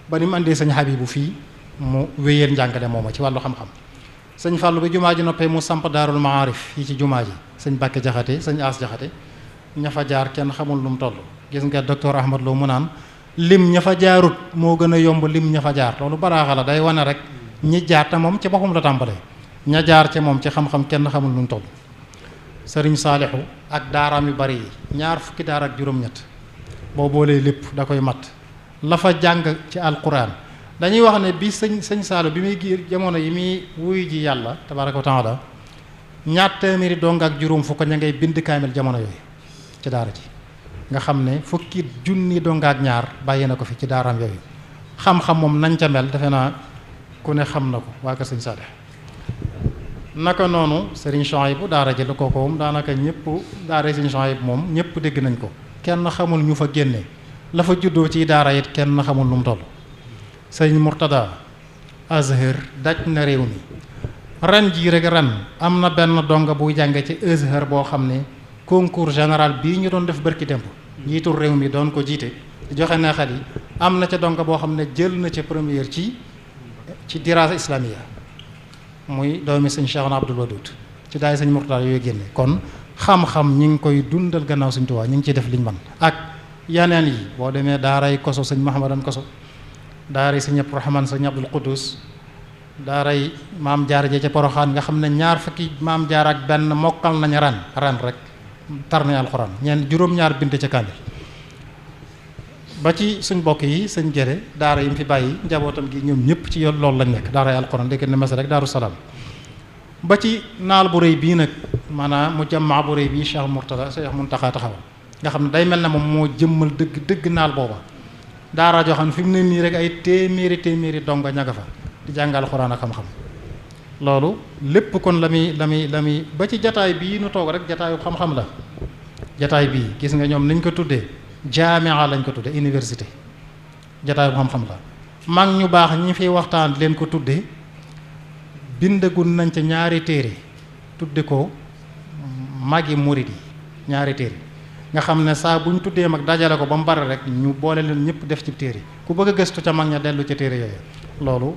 ba ni mu andee sëñ Habibu fii mu wéyal njàngale mooma ci wàllu xam-xam. sëñ Fàllu bi jumaa ji noppee mu samp daarul maarif yi ci jumaa ji sëñ Bàkke Jaxate sëñ As Jaxate ña fa jaar kenn xamul lu mu toll. gis nga docteur Ahmad Lo mu naan lim ña fa jaarut moo gën a yomb lim ña fa jaar loolu baraaxa la day wane rek ñi jaar te moom ci boppam la tàmbalee ña jaar ci moom ci xam-xam kenn xamul lu mu toll. sëriñ Saalixu ak daaraam yu bari yi 20 fukki daara ak juróom-ñett boo boolee lépp da koy mat la fa jàng ci alquran dañuy wax ne bi sëñ Saalu bi muy giir jamono yi muy wuy ji yàlla tabaaraka wa taala 200 dong ak juróom fukk ña ngay bind kaamil jamono yooyu ci daara ji nga xam ne fukki junni dong ak ñaar bàyyi na ko fi ci daaraam yooyu xam-xam moom nañ ca mel defe naa ku ne xam na ko waa kër sëñ Saalix. naka noonu sëriñ Chouaïbou daara ji la kooku moom daanaka ñëpp daara sëriñ Chouaïbou moom ñëpp dégg nañ ko kenn xamul ñu fa génne la fa juddoo ci daara it kenn xamul nu mu toll. sëriñ Murtada Azhar daj na réew mi ren jii rek ren am na benn donga buy jànge ci Azhar boo xam ne concours général bii ñu doon def bërki démb njiitul réew mi doon ko jiite joxe neexal yi am na ca donga boo xam ne jël na ca première ci dirasa islamiya muy doomi sëñ Cheikhouna Abdoul Wadoud ci daay sëñ Murtada yooyu génne kon xam-xam ñi ngi koy dundal gannaaw sëñ Tuubaa ñi ngi ciy def liñ man ak yeneen yi boo demee daaray Koso sëñ Mahamadan Koso daaray sëñ Abdou Rahman sëñ Abdul Quddus daaray maam jaar ja ca Poroxaan nga xam ne 20 fukki maam jaar ak benn mokkal nañ ren rek tar nañ alxuraan ñeen juróom-ñaar bind ca kaamil ba ci suñ bokk yi sëñ Jëre daara yi mu fi bàyyi njabootam gi ñoom ñëpp ci yoon loolu lañ nekk daaray alxuraan dégg ne mese rek Daaru Salaam ba ci naal bu rëy bii nag maanaam mu jamaa bu rëy bii Cheikh Mourtada Cheikh Mountakha taxawal nga xam ne day mel ne moom moo jëmmal dëgg naal booba daara joo xam ne fi mu ne nii rek ay téeméeri donga ñaga fa di jàngal alxuraan ak xam-xam loolu lépp kon la muy ba ci jataay bii nu toog rek jataayu xam-xam la jataay bii gis nga ñoom niñ ko tuddee jaamia lañ ko tuddee université jataayu xam-xam la mag ñu baax ñi fiy waxtaan leen ko tuddee bindagul nañ ca ñaari téere tudde ko magi murid yi ñaari téere nga xam ne saa bu ñu tuddee mag dajale ko ba mu bari rek ñu boole leen ñëpp def ci téere ku bëgg a gëstu ca mag ña dellu ca téere yooyu loolu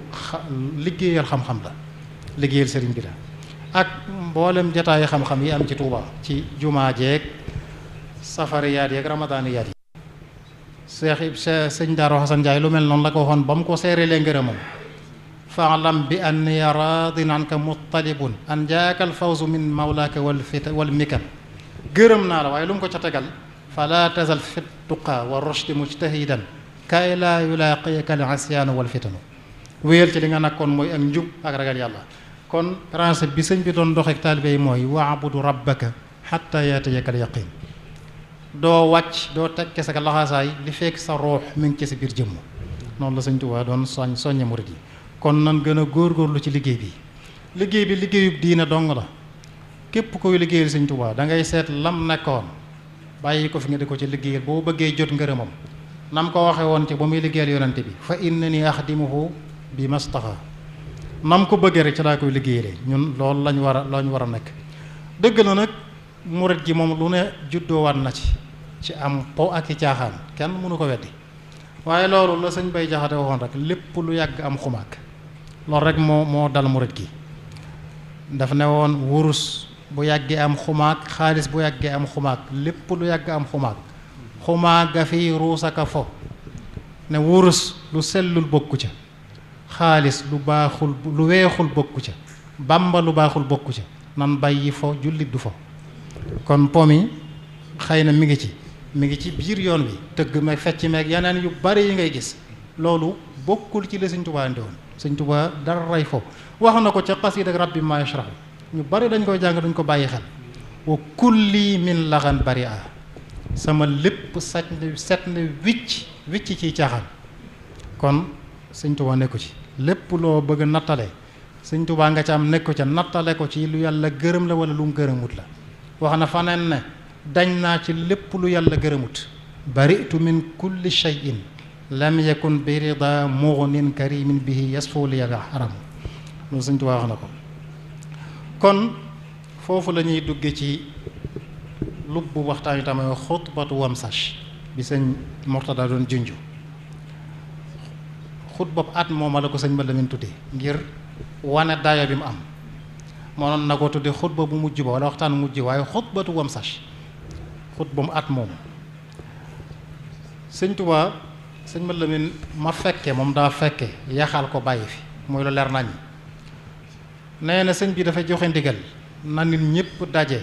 liggéeyal xam-xam la liggéeyal sëriñ bi la ak mboolem jataayu xam-xam yi am ci Tuuba ci jumaa jeeg safariyaat yeeg ramadaaniyaat yi sëñ Daaru Xasan Njaay lu mel noonu la ko waxoon ba mu ko seerelee ngërëmam faalam bi anni raadin anka muttalibun an jaaka al fawzu min mawlaaka wal mikan gërëm naa la waaye lu mu ko ca tegal fala tazal fi tuqa wa rushdi mujtahidan kay laa yulaaqiyaka al asyaanu wal fitanu wéyal ci li nga nakkoon mooy ak njub ak ragal yàlla kon principe bi sëñ bi doon doxeek taalibe yi mooy waabudu rabbaka xatta yaatiyaka al yaqin doo wàcc doo tekke sa laxaasaay li fekk sa ruux mi ngi ci sa biir jëmm. noonu la Sëñ Tuubaa doon soññe murid yi. kon nan gën a góorgóorlu ci liggéey bi liggéeyub diina dong la. képp koy liggéeyal Sëñ Tuubaa da ngay seet lam nekkoon bàyyi ko fi nga di ko ci liggéeyal boo bëggee jot ngërëmam nam ko waxe woon ci ba muy liggéeyal yonante bi fa innani axdimuhu bi mastafa nam ko bëggee rek ci laa koy liggéeyale ñun loolu lañ war a nekk. dëgg la nag murit gi moom lu ne juddoowaat na ci am po ak i caaxaan kenn mënu ko weddi waaye loolu la sëñ Bay Jaxate waxoon rek lépp lu yàgg am xumaag loolu rek moo dal murit gi. daf ne woon wurus bu yàggee am xumaag xaalis bu yàggee am xumaag lépp lu yàgg am xumaag ga fi ruusaka fo ne wurus lu sellul bokku ca xaalis lu weexul bokku ca bàmba lu baaxul bokku ca nan bàyyi fo jullit du fo. kon po mi xëy na mi ngi ci biir yoon wi tëgg meeg fecc meeg yeneen yu bari yi ngay gis loolu bokkul ci la Sëñ Tuubaa indi woon. Sëñ Tuubaa dara ray fo wax na ko ca xasiida ak rabbi ma yashrahu ñu bari dañ koy jàng dañ ko bàyyi xel. wa kulli min laxan bari a sama lépp set na wicc ciy caaxaan. kon Sëñ Tuubaa nekku ci lépp loo bëgg a nattale Sëñ Tuubaa nga ca am nekku ca nattale ko ci lu yàlla gërëm la wala lu mu gërëmut la. wax na faneen ne dañ naa ci lépp lu yàlla gërëmut baritu min kulli shay'in lam yakun bi rida mughnin karimin bihi yasfu li yaga haram loolu Sëñ Tuubaa wax na ko. kon foofu la ñuy dugge ci lubbu waxtaan wi tamit xutbatu wamsash bi sëñ Murtada doon junju xutbab at mooma la ko sëñ Malamin tudde ngir wane dayo bi mu am moonoon na ko tudde xutba bu mujj ba wala waxtaan mujj waaye xutbatu wamsash xutba mu at moom. Sëñ Tuubaa sëñ Malamin ma fekke moom daa fekke yaxal ko bàyyi fi muy lu leer nañ nee na sëñ bi dafa joxe ndigal na nit ñépp daje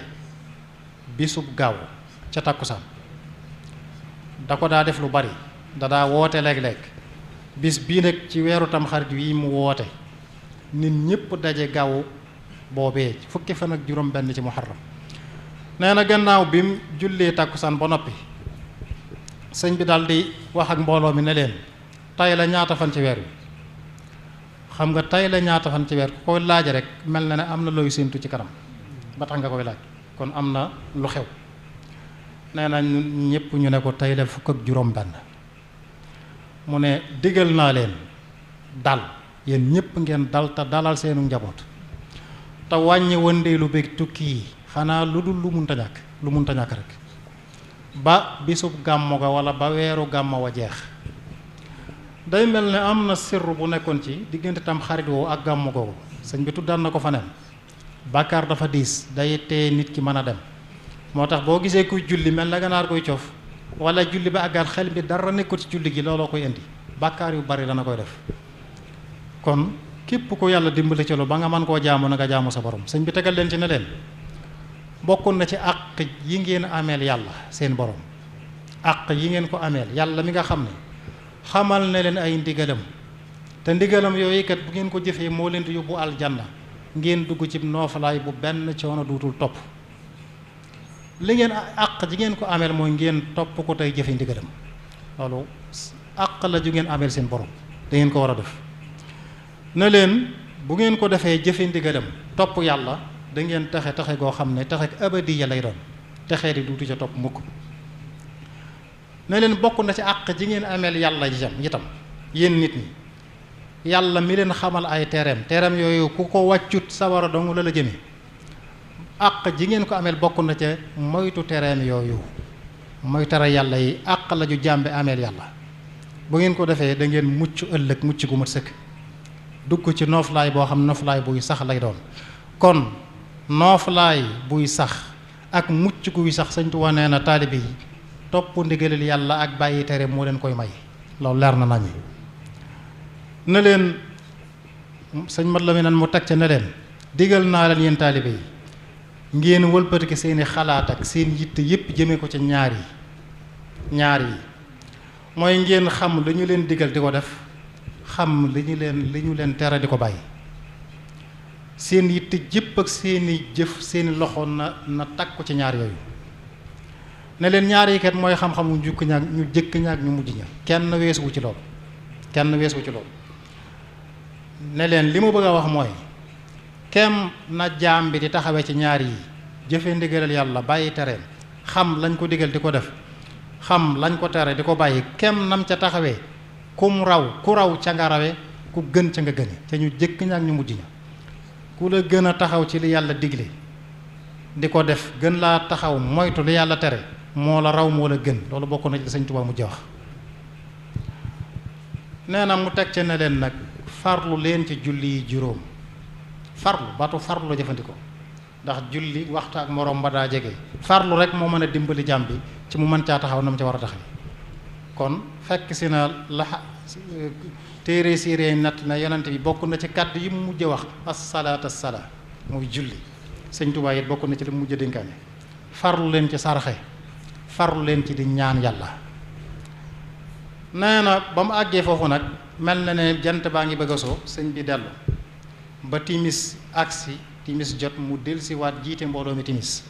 bisub gaaw ca takkusaan da ko daa def lu bari da daa woote léeg-léeg bis bii nag ci weeru tamxarit wi mu woote nit ñépp daje gaaw boobee fukki fan ak juróom benn ci muharram nee na gannaaw bi mu jullee takkusaan ba noppi sëñ bi daal di wax ak mbooloo mi ne leen tay la ñaata fan ci weer wi xam nga tay la ñaata fan ci weer ku koy laaj rek mel na ne am na looy séentu ci kanam ba tax nga koy laaj kon am na lu xew nee na ñëpp ñu ne ko tay la fukk ak juróom benn mu ne digal naa leen dal yéen ñëpp ngeen dal te dalal seenu njaboot te wàññi wëndeelu beeg tukki yi xanaa lu dul lu munta ñàkk rek ba bisub gàmmo ga wala ba weeru gàmmo wa jeex. day mel ne am na sirru bu nekkoon ci diggante tam xarit woo ak gàmmo googu sëñ bi tuddaan na ko faneen bàkkaar dafa diis day tee nit ki mën a dem moo tax boo gisee kuy julli mel na ganaar koy coof wala julli ba àggaat xel bi dara nekkul ci julli gi looloo koy indi bàkkaar yu bari dana koy def. kon képp ko yàlla dimbali ci lu ba nga mën koo jaamu na nga jaamu sa borom sëñ bi tegal leen ci ne leen bokkoon na ci àq yi ngeen ameel yàlla seen borom àq yi ngeen ko ameel yàlla mi nga xam ne xamal na leen ay ndigalam te ndigalam yooyu kat bu ngeen ko jëfee moo leen di yóbbu aljanna ngeen dugg ci noofalaay bu benn coono duutul topp li ngeen àq ji ngeen ko ameel mooy ngeen topp ko tey jëfe ndigalam loolu àq la ju ngeen ameel seen borom da ngeen ko war a def na leen bu ngeen ko defee jëfe ndigalam topp yàlla da ngeen texe goo xam ne texe abadiya lay doon texee di duutu ca topp mukk ne leen bokk na ci àq ji ngeen ameel yàlla itam yéen nit ñi yàlla mi leen xamal ay tereem yooyu ku ko wàccut sawara dong la jëme àq ji ngeen ko ameel bokk na ca moytu tereem yooyu mooy tere yàlla yi àq la ju jàmbe ameel yàlla bu ngeen ko defee da ngeen mucc ëllëg mucc gu mat sëkk dugg ci nooflaay boo xam nooflaay buy sax lay doon. kon nooflaay buy sax ak mucc guy sax Sëñ Tuubaa nee na taalibe yi topp ndigalal yàlla ak bàyyi tere moo leen koy may loolu leer na nañu ne leen sëñ mat la mi nan mu teg ca ne leen digal naa leen yéen taalibe yi ngeen wëlbatiki seeni xalaat ak seen yitte yépp jëmee ko ca ñaar yi mooy ngeen xam li ñu leen digal di ko def xam li ñu leen tere di ko bàyyi seen yitte jëpp ak seeni jëf seeni loxo na takku ci ñaar yooyu ne leen ñaar yi kat mooy xam-xamu njukk ñaak ñu jëkk ñaak ñu mujj ña kenn weesuwu ci loolu ne leen li ma bëgg a wax mooy kem na jaam bi di taxawee ci ñaar yi jëfe ndigalal yàlla bàyyi tereem xam lañ ko digal di ko def xam lañ ko tere di ko bàyyi kem nam ca taxawee ku raw ca nga rawe ku gën ca nga gëne ca ñu jëkk ñaak ñu mujj ña ku la gën a taxaw ci li yàlla digle di ko def gën laa taxaw moytu li yàlla tere moo la raw moo la gën loolu bokk na ci Sëñ Tuubaa mujj wax nee na mu teg ca ne leen nag farlu leen ci julli yi juróom farlu baatu farlu la jëfandikoo ndax julli waxtu ak moroom ba daa jege farlu rek moo mën a dimbali jàmm bi ci mu mën caa taxaw na mu ca war a taxaw kon fekk si na la téere siiree natt na yonent bi bokk na ci kàddu yi mu mujj wax as-salaat as-salaa muy julli Sëñ Tuubaa it bokk na ci li mu mujj dénkaane farlu leen ci sarxe farlu leen ci di ñaan yàlla nee na ba mu àggee foofu nag mel na ne jant baa ngi bëgg a soo sëñ bi dellu ba timis agsi timis jot mu delsi waat jiite mbooloo mi timis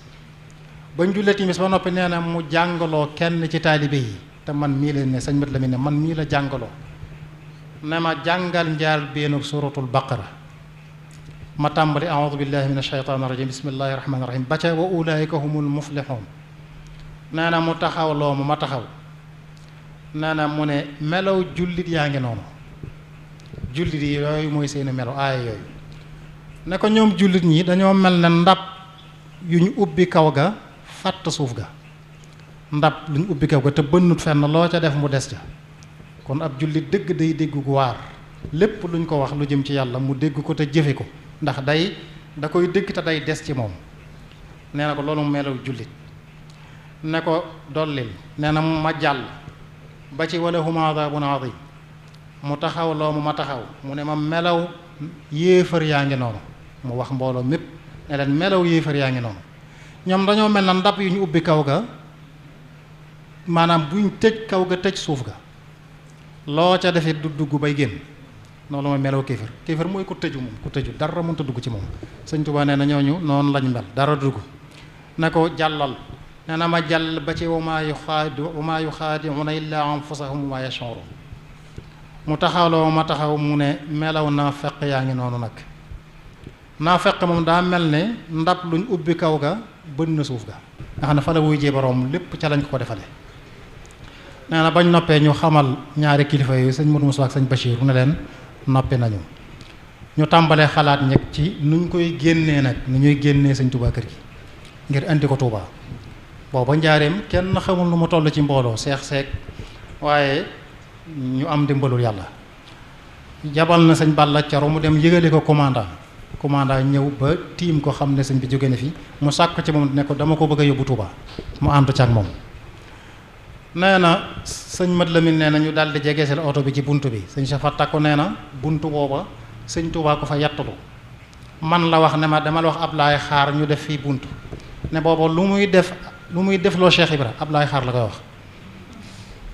bañ jullee timis ba noppi nee na mu jàngaloo kenn ci taalibe yi te man mii leen ne sëñ Mat Lamin ne man mii la jàngaloo ne ma jàngal njaal beenu suratul baqara ma tàmbali a'udhu billahi minash shaytaanir rajiim bismillahir rahmanir rahiim ba ca wa ulaa'ika humul muflihun nee na mu taxawloo ma taxaw nee na mu ne melaw jullit yaa ngi noonu jullit yi yooyu mooy seeni melo aaya yooyu ne ko ñoom jullit ñi dañoo mel ne ndab yu ñu ubbi kaw ga fàtt suuf ga ndab lu ñu ubbi kaw ga te bënnut fenn loo ca def mu des ca kon ab jullit dëgg day dégg gu waar lépp luñ ko wax lu jëm ci yàlla mu dégg ko te jëfe ko ndax da koy dégg te day des ci moom nee na ko loolu mu melaw jullit ne ko dollil nee na ma jàll ba ci wala hum adabun adim mu taxaw loo ma taxaw mu ne ma melaw yéefar yaa ngi noonu mu wax mbooloo mépp ne leen melaw yéefar yaa ngi noonu ñoom dañoo mel na ndab yu ñu ubbi kaw ga maanaam buñ tëj kaw ga tëj suuf ga loo ca defee du dugg bay génn noonu mooy melaw kéefar mooy ku tëju moom ku tëju dara mënta dugg ci moom Sëñ Tuubaa nee na ñooñu noonu lañ mel dara dugg ne ko jàllal nee na ma jàll ba ci wa maa yuxaadi'uuna illaa anfusahum wa maa yash'uruun mu taxawloo ma taxaw mu ne melaw naafeq yaa ngi noonu nag naafeq moom daa mel ne ndab luñ ubbi kaw ga bën na suuf ga nga xam ne fa la wuy jee boroom lépp ca lañ ko defale nee na bañ noppee ñu xamal ñaari kilifa yooyu sëñ Modou Moussa ak sëñ Bachir ne leen noppi nañu ñu tàmbalee xalaat ñeg ci nuñ koy génnee nag nu ñuy génnee Sëñ Tuubaa kër gi ngir indi ko Tuubaa booba njaareem kenn xamul lu mu toll ci mbooloo seek waaye ñu am dimbalul yàlla jabal na sëñ Balla Coro mu dem yëgale ko commandant ñëw ba tiim ko xam ne sëñ bi jóge na fi mu sàkk ci moom ne ko dama ko bëgg a yóbbu Tuubaa mu àndu ci ak moom nee na sëñ Mat Lamin nee na ñu daal di jegeesal oto bi ci bunt bi sëñ Safa Takko nee na buntu booba sëñ Tuubaa ko fa yattulu man la wax ne ma dama la wax Ablaay Xaar ñu def fii bunt ne booba lu muy def loo Cheikh Ibra Ablaay Xaar la koy wax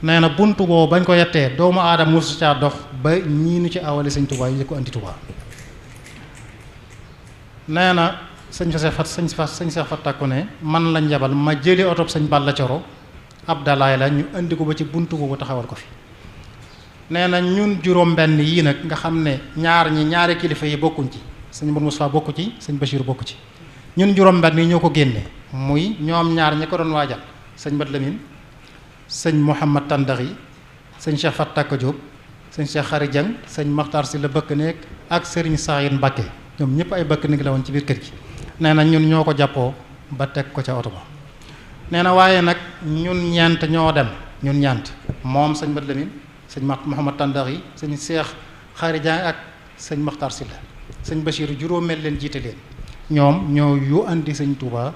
nee na buntu boobu bañ ko yettee doomu aadama mosu caa dox ba ñii nu ci awale sëñ Tuubaa yi ko andi Tuubaa nee na sëñ Safa Takko ne man lañ yabal ma jëli oto sëñ Balla Coro Abdalaay la ñu indi ko ba ci buntu boobu taxawal ko fi nee na ñun juróom-benn yii nag nga xam ne ñaari kilifa yi bokkuñ ci sëñ Mourou Moussa bokku ci sëñ Bachir bokku ci ñun juróom-benn yi ñoo ko génne muy ñoom ñaar ñi ko doon waajal sëñ Mat Lamin sëñ Mouhamad Tandaxi sëñ Cheikh Fat Takko Diop sëñ Cheikh Xari Dieng sëñ Maxtar Si la bëkk nekk ak sëriñ Saïd Mbàkke ñoom ñëpp ay bëkk nekk la woon ci biir kër gi nee na ñun ñoo ko jàppoo ba teg ko ca oto ba nee na waaye nag ñun ñeent ñoo dem ñun ñeent moom sëñ Mat Lamin sëñ Mouhamad Tandaxi sëñ Cheikh Xari Dieng ak sëñ Maxtar Si la sëñ Bachir juróomeel leen jiite leen ñoom ñoo yu andi sëñ Touba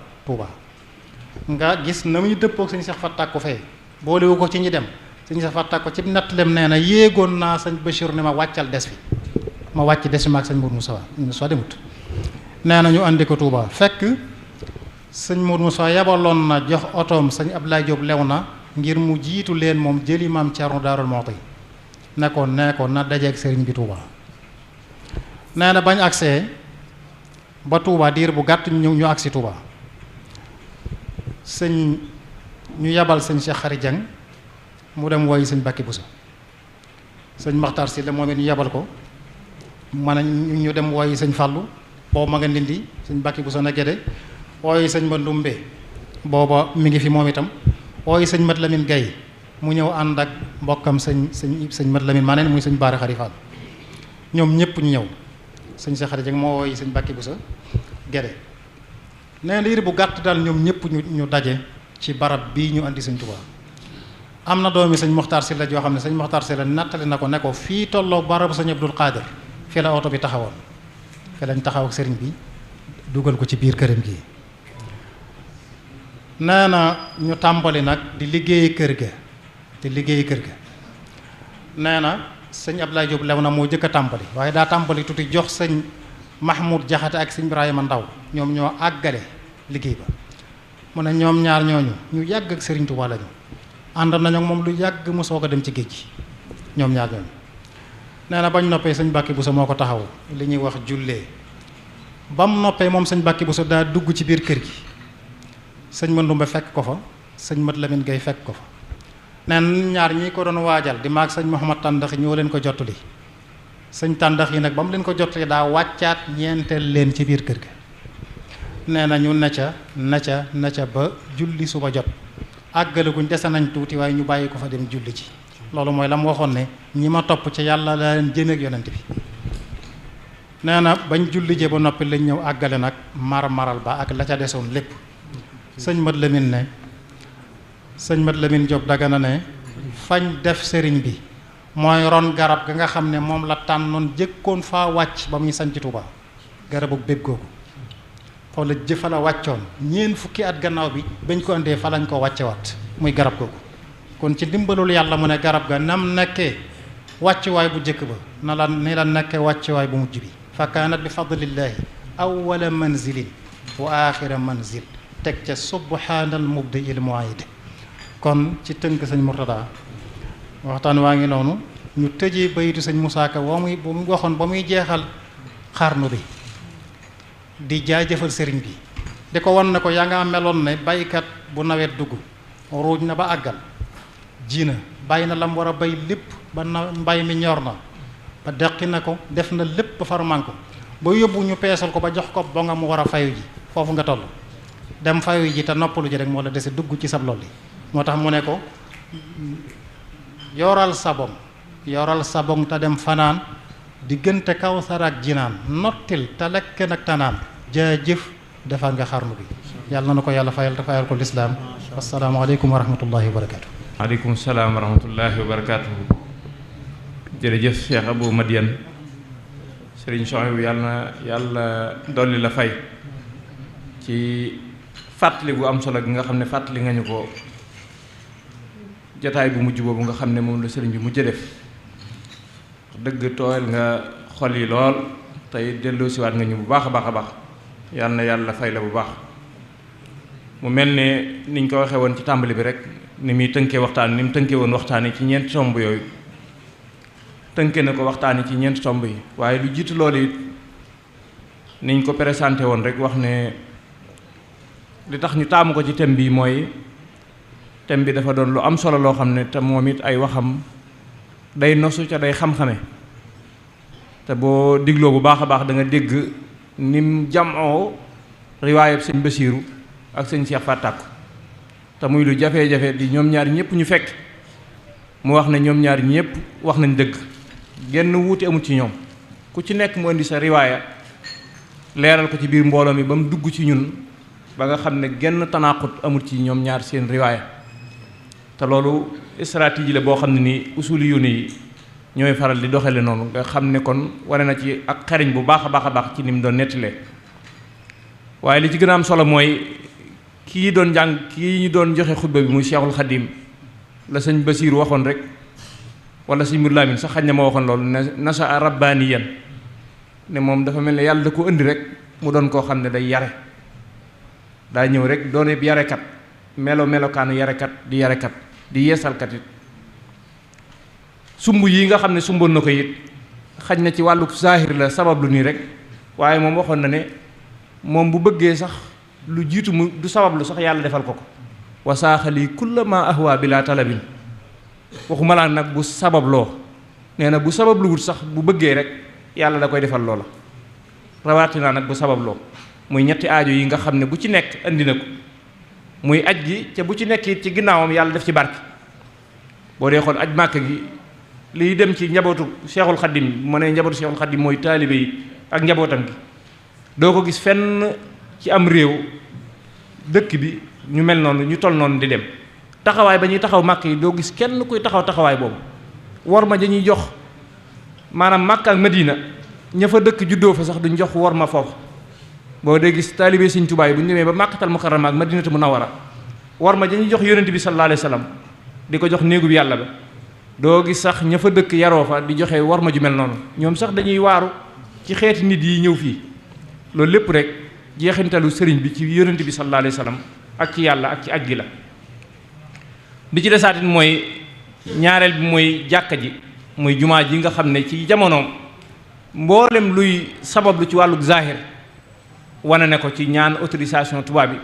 nga gis na muy dëppook sëñ Cheikh Fat Takko fee boolewu ko ci ñi dem sëñ Cheikh Fat Takko ci nattalem nee na yéegoon naa sëñ Bachir ne ma wàccal des fi ma wàcc des fi maag sëñ Mourou Moussa demut nee na ñu andi ko Touba fekk sëñ Mourou Moussa yabaloon na jox otoom sëñ Abdoulaye Diop lew na ngir mu jiitu leen moom jëli maam Thierno Darou Mouhty ne ko na dajeeg sëriñ bi Touba nee na bañ agsee ba Touba diir bu gàtt ñu agsi Touba sëñ ñu yabal sëñ Cheikh Khary Dieng mu dem woyi sëñ Bakki Bousso sëñ Makhtar Sylla moom it ñu yabal ko man a ñu dem woyi sëñ Fallou boobu ma nga Ndindi sëñ Bakki Bousso na Gédé woyi sëñ Mandumbe booba mi ngi fi moom itam woyi sëñ Mat Lamine Gaye mu ñëw ànd ak mbokkam sëñ Mat Lamine maa ne muy sëñ Baara Khary Fall ñoom ñëpp ñu ñëw sëñ Cheikh Khary Dieng moo woyi sëñ Bakki Bousso Gédé nee na diir bu gàtt daal ñoom ñëpp ñu daje ci barab bii ñu andi sëñ Tuubaa am na doomi sëñ Mokhtar Sylla joo xam ne sëñ Mokhtar Sylla nattali na ko ne ko fii tolloo barabu sëñ Abdul Qadir fii la oto bi taxawoon fii lañ taxaw ak sëriñ bi dugal ko ci biir këram gi nee na ñu tàmbali nag di liggéey kër ga nee na sëñ Abdoulaye Diop lew na moo jëkk a tàmbali waaye daa tàmbali tuuti jox sëñ Mahmoud Jaxate ak sëñ Ibrahima Ndaw ñoom ñoo àggale liggéey ba mu ne ñoom ñaar ñooñu ñu yàgg ak Serigne Touba lañu ànd nañu ak moom lu yàgg mu soog a dem ci géej gi ñoom ñaar ñooñu nee na bañ noppee sëñ Bakki Bousso moo ko taxaw li ñuy wax jullee ba mu noppee moom sëñ Bakki Bousso daa dugg ci biir kër gi sëñ Mandumbe fekk ko fa sëñ Mat Lamine Gaye fekk ko fa nee na ñaar ñi ko doon waajal di maag sëñ Mouhamad Tàndax ñoo leen ko jottali sëñ Tàndax yi nag ba mu leen ko jottali daa wàccaat ñeenteel leen ci biir kër ga nee na ñu na ca ba julli suba jot àggalaguñ dese nañ tuuti waaye ñu bàyyi ko fa dem julli ci loolu mooy la mu waxoon ne ñi ma topp ci yàlla laa leen jëmeeg yonent bi nee na bañ julli jee ba noppi lañ ñëw àggale nag maral ba ak la ca desoon lépp sëñ Mat Lamine Diop Dagana ne fañ def sëriñ bi mooy ron garab ga nga xam ne moom la tànnoon jëkkoon faa wàcc ba muy sanc Tuubaa garabu bépp googu foofu la jëfa la wàccoon ñeent fukki at gannaaw bi bañ ko indee fa lañ ko wàccewaat muy garab googu kon ci dimbalul yàlla mu ne garab ga nam nekkee wàccuwaay bu jëkk ba ni la nekkee wàccuwaay bu mujj bi fa kaanat bi fadlillahi awwala manzilin wa axira manzil teg ca subhaanal mubdi'il mu'id kon ci tënk sëñ Murtada waxtaan waa ngi noonu ñu tëjee bayitu sëñ Musaa Ka ba muy waxoon ba muy jeexal xarnu bi di jaajëfal sëriñ bi di ko wan ne ko yaa nga meloon ne baykat bu nawet dugg ruuj na ba àggal ji na bàyyi na lam war a bay lépp ba mbay mi ñor na ba deqi na ko def na lépp ba farman ko ba yóbbu ñu peesal ko ba jox ko ba nga mu war a fayu ji foofu nga toll dem fayu ji te noppalu ji rek moo la dese dugg ci sab lolli moo tax mu ne ko yoral sabong te dem fanaan diggante Kawsar ak Jinaan nottil te lekk nag tanaan jaajëf defar nga xarnu bi yàlla na ko yàlla fayal te fayal ko lislaam asalaamaaleykum wa rahmatullahi wa barakaatu. waaleykum salaam wa rahmatullahi wa barakaatu. jërëjëf Cheikh Abou Madiane Serigne Souhaïbou yàlla dolli la fay ci fàttali bu am solo gi nga xam ne fàttali nga ñu ko jataay bu mujj boobu nga xam ne moom la sëriñ bi mujj def dëgg tooyal nga xol yi lool tey delloosiwaat nga ñu bu baax a baax yal na yàlla fay la bu baax. mu mel ne niñ ko waxee woon ci tàmbali bi rek ni muy tënkee waxtaan ni mu tënkee woon waxtaan yi ci ñeenti tomb yooyu tënkee na ko waxtaan yi ci ñeenti tomb yi waaye lu jiitu loolu it niñ ko présenté woon rek wax ne li tax ñu taamu ko ci thème bi mooy thème bi dafa doon lu am solo loo xam ne te moom it ay waxam day nosu ca day xam-xame te boo digloo bu baax a baax da nga dégg nim jamoo riwaayab sëñ Basiiru ak sëñ Cheikh Fatakku te muy lu jafe-jafe di ñoom ñaar ñëpp ñu fekk mu wax ne ñoom ñaar ñëpp wax nañ dëgg genn wuute amul ci ñoom ku ci nekk mu indi sa riwaaya leeral ko ci biir mbooloo mi ba mu dugg ci ñun ba nga xam ne genn tanaqut amul ci ñoom ñaar seen riwaaya te loolu stratégie la boo xam ne nii usuli yu yi ñooy faral di doxale noonu nga xam ne kon wane na ci ak xariñ bu baax a baax ci ni mu doon nettalee waaye li ci gën a am solo mooy kii ñu doon joxe xutba bi muy Cheikhul Khadim la sëñ Basiir waxoon rek wala sëñ Mourou Lamine sax xañ na ma waxoon loolu nasa rabbaniyan ne moom dafa mel ne yàlla da ko indi rek mu doon koo xam ne day yare daa ñëw rek doon yëpp yarekat melokaanu yarekat di yeesalkat it sumb yi nga xam ne sumboon na ko it xaj na ci wàllu zahir la sabab lu nii rek waaye moom waxoon na ne moom bu bëggee sax lu jiitu mu du sabab lu sax yàlla defal ko wa saaxali kulla ma ahwa bila talabin waxuma laa nag bu sababloo nee na bu sababluwut sax bu bëggee rek yàlla da koy defal loola rawatina nag bu sababloo muy ñetti aajo yi nga xam ne bu ci nekk andi na ko muy aj gi ca bu ci nekk it ci ginnaawam yàlla def ci barke boo dee xool aj màkk gi liy dem ci njabootu Cheikhul Khadim mu ne njabootu Cheikhul Khadim mooy taalibe yi ak njabootam gi doo ko gis fenn ci am réew dëkk bi ñu mel noonu ñu toll noonu di dem taxawaay ba ñuy taxaw màkk yi doo gis kenn kuy taxaw taxawaay boobu war ma dañuy jox maanaam màkk ak Madina ña fa dëkk juddoo fa sax duñ jox war ma foofu boo dee gis taalibe Sëriñ Tuubaa yi bu ñu demee ba Màkkatal Mukarrama ak Madinatu Munawwara war ma dañuy jox yonent bi sallallahu alayhi wa sallam di ko jox néegu bi yàlla ba doo gis sax ña fa dëkk yaroo fa di joxe war ma ju mel noonu ñoom sax dañuy waaru ci xeeti nit yi ñëw fii loolu lépp rek jeexintalu sëriñ bi ci yonent bi sallallahu alayhi wa sallam ak ci yàlla ak ci aj gi la bi ci desaatit mooy ñaareel bi mooy jàkka ji muy jumaa ji nga xam ne ci jamonoom mboolem luy sabablu ci wàllu zahir wane ne ko ci ñaan autorisation tubaab bi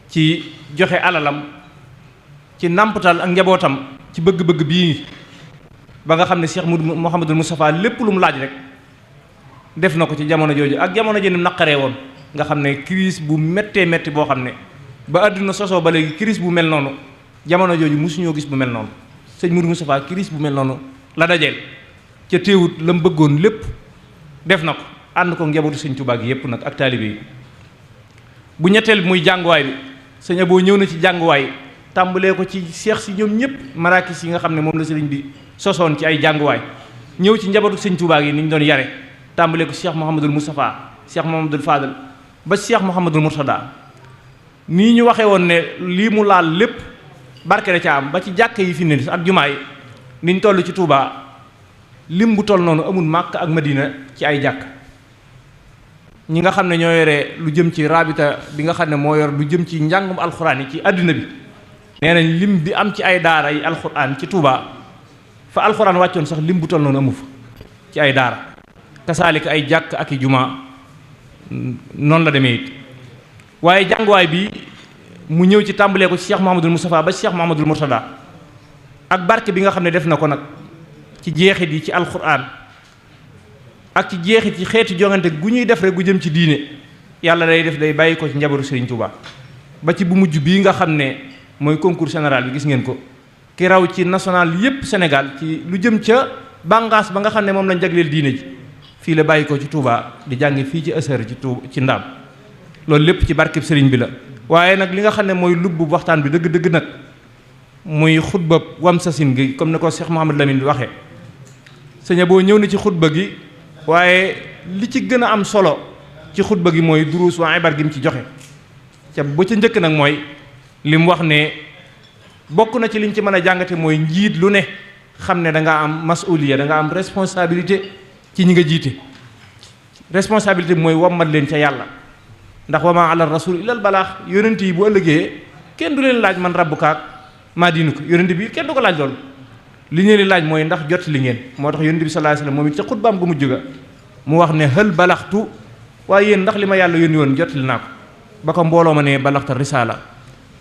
ci joxe alalam ci nàmpatal ak njabootam ci bëgg-bëgg bii ba nga xam ne Cheikh Mouhamadul Moustapha lépp lu mu laaj rek def na ko ci jamono jooju ak jamono ji ni naqaree woon nga xam ne crise bu méttee métti boo xam ne ba àdduna sosoo ba léegi crise bu mel noonu jamono jooju mosuñoo gis bu mel noonu sëñ Moudou Moustapha crise bu mel noonu la dajeel ca téewut la mu bëggoon lépp def na ko ànd ko njabootu sëñ Tuubaa gi yépp nag ak taalibe yi bu ñetteel bi muy jànguwaay bi sëñ Abo ñëw na ci jànguwaay tàmbalee ko ci seex si ñoom ñëpp marakis yi nga xam ne moom la sëriñ bi sosoon ci ay jànguwaay ñëw ci njabootu sëñ Tuubaa gi ni ñu doon yare tàmbalee ko Cheikh Mouhamadul Moustapha Cheikh Mouhamadul Fadal ba Cheikh Mouhamadul Mourtada nii ñu waxee woon ne lii mu laal lépp barke da ca am ba ci jàkk yi fi ne ak jumaa yi niñ toll ci Touba lim bu toll noonu amul Màkk ak Madina ci ay jàkk ñi nga xam ne ñoo yore lu jëm ci rabita bi nga xam ne moo yor lu jëm ci njàngum alxuraan yi ci àdduna bi nee nañ lim bi am ci ay daara yi alxuraan ci Touba fa alxuraan wàccoon sax lim bu toll noonu amu fa ci ay daara kasaalika ay jàkk ak i jumaa noonu la demee it waaye jànguwaay bi mu ñëw ci tàmbalee ko ci Cheikh Mouhamadul Moustapha ba Cheikh Mouhamadul Mourtada ak barke bi nga xam ne def na ko nag ci jeexit yi ci alxuraan ak ci jeexit yi xeeti jongante gu ñuy def rek gu jëm ci diine yàlla day def day bàyyi ko ci njabaru Serigne Touba ba ci bu mujj bii nga xam ne mooy concours général bi gis ngeen ko ki raw ci national yépp Sénégal ci lu jëm ca bàngaas ba nga xam ne moom lañ jagleel diine ji fii la bàyyi ko ci Touba di jàngi fii ci Azhar ci ci Ndaam loolu lépp ci barkeb Serigne bi la waaye nag li nga xam ne mooy lubb waxtaan bi dëgg-dëgg nag muy xutba wam sasin gi comme ni ko Cheikh Mouhamadou Lamine waxee sëñ boo ñëw na ci xutba gi waaye li ci gën a am solo ci xutba gi mooy duruus waa ibar gi mu ci joxe ca ba ca njëkk nag mooy li mu wax ne bokk na ci liñ ci mën a jàngate mooy njiit lu ne xam ne da nga am masuliya da nga am responsabilité ci ñi nga jiite responsabilité bi mooy wammat leen ca yàlla ndax wa maa ala rasul ilal balaax yonent yi bu ëllëgee kenn du leen laaj man rabbukaak maa diinu ko yonent bi kenn du ko laaj loolu li ñu leen laaj mooy ndax jot li ngeen moo tax yonent bi sallallahu alayhi wasallam moom it ca xutbaam gu mujj ga mu wax ne hal balaxtu waaye yéen ndax li ma yàlla yónni woon jot li naa ko ba ko mbooloo ma ne balaxta risaala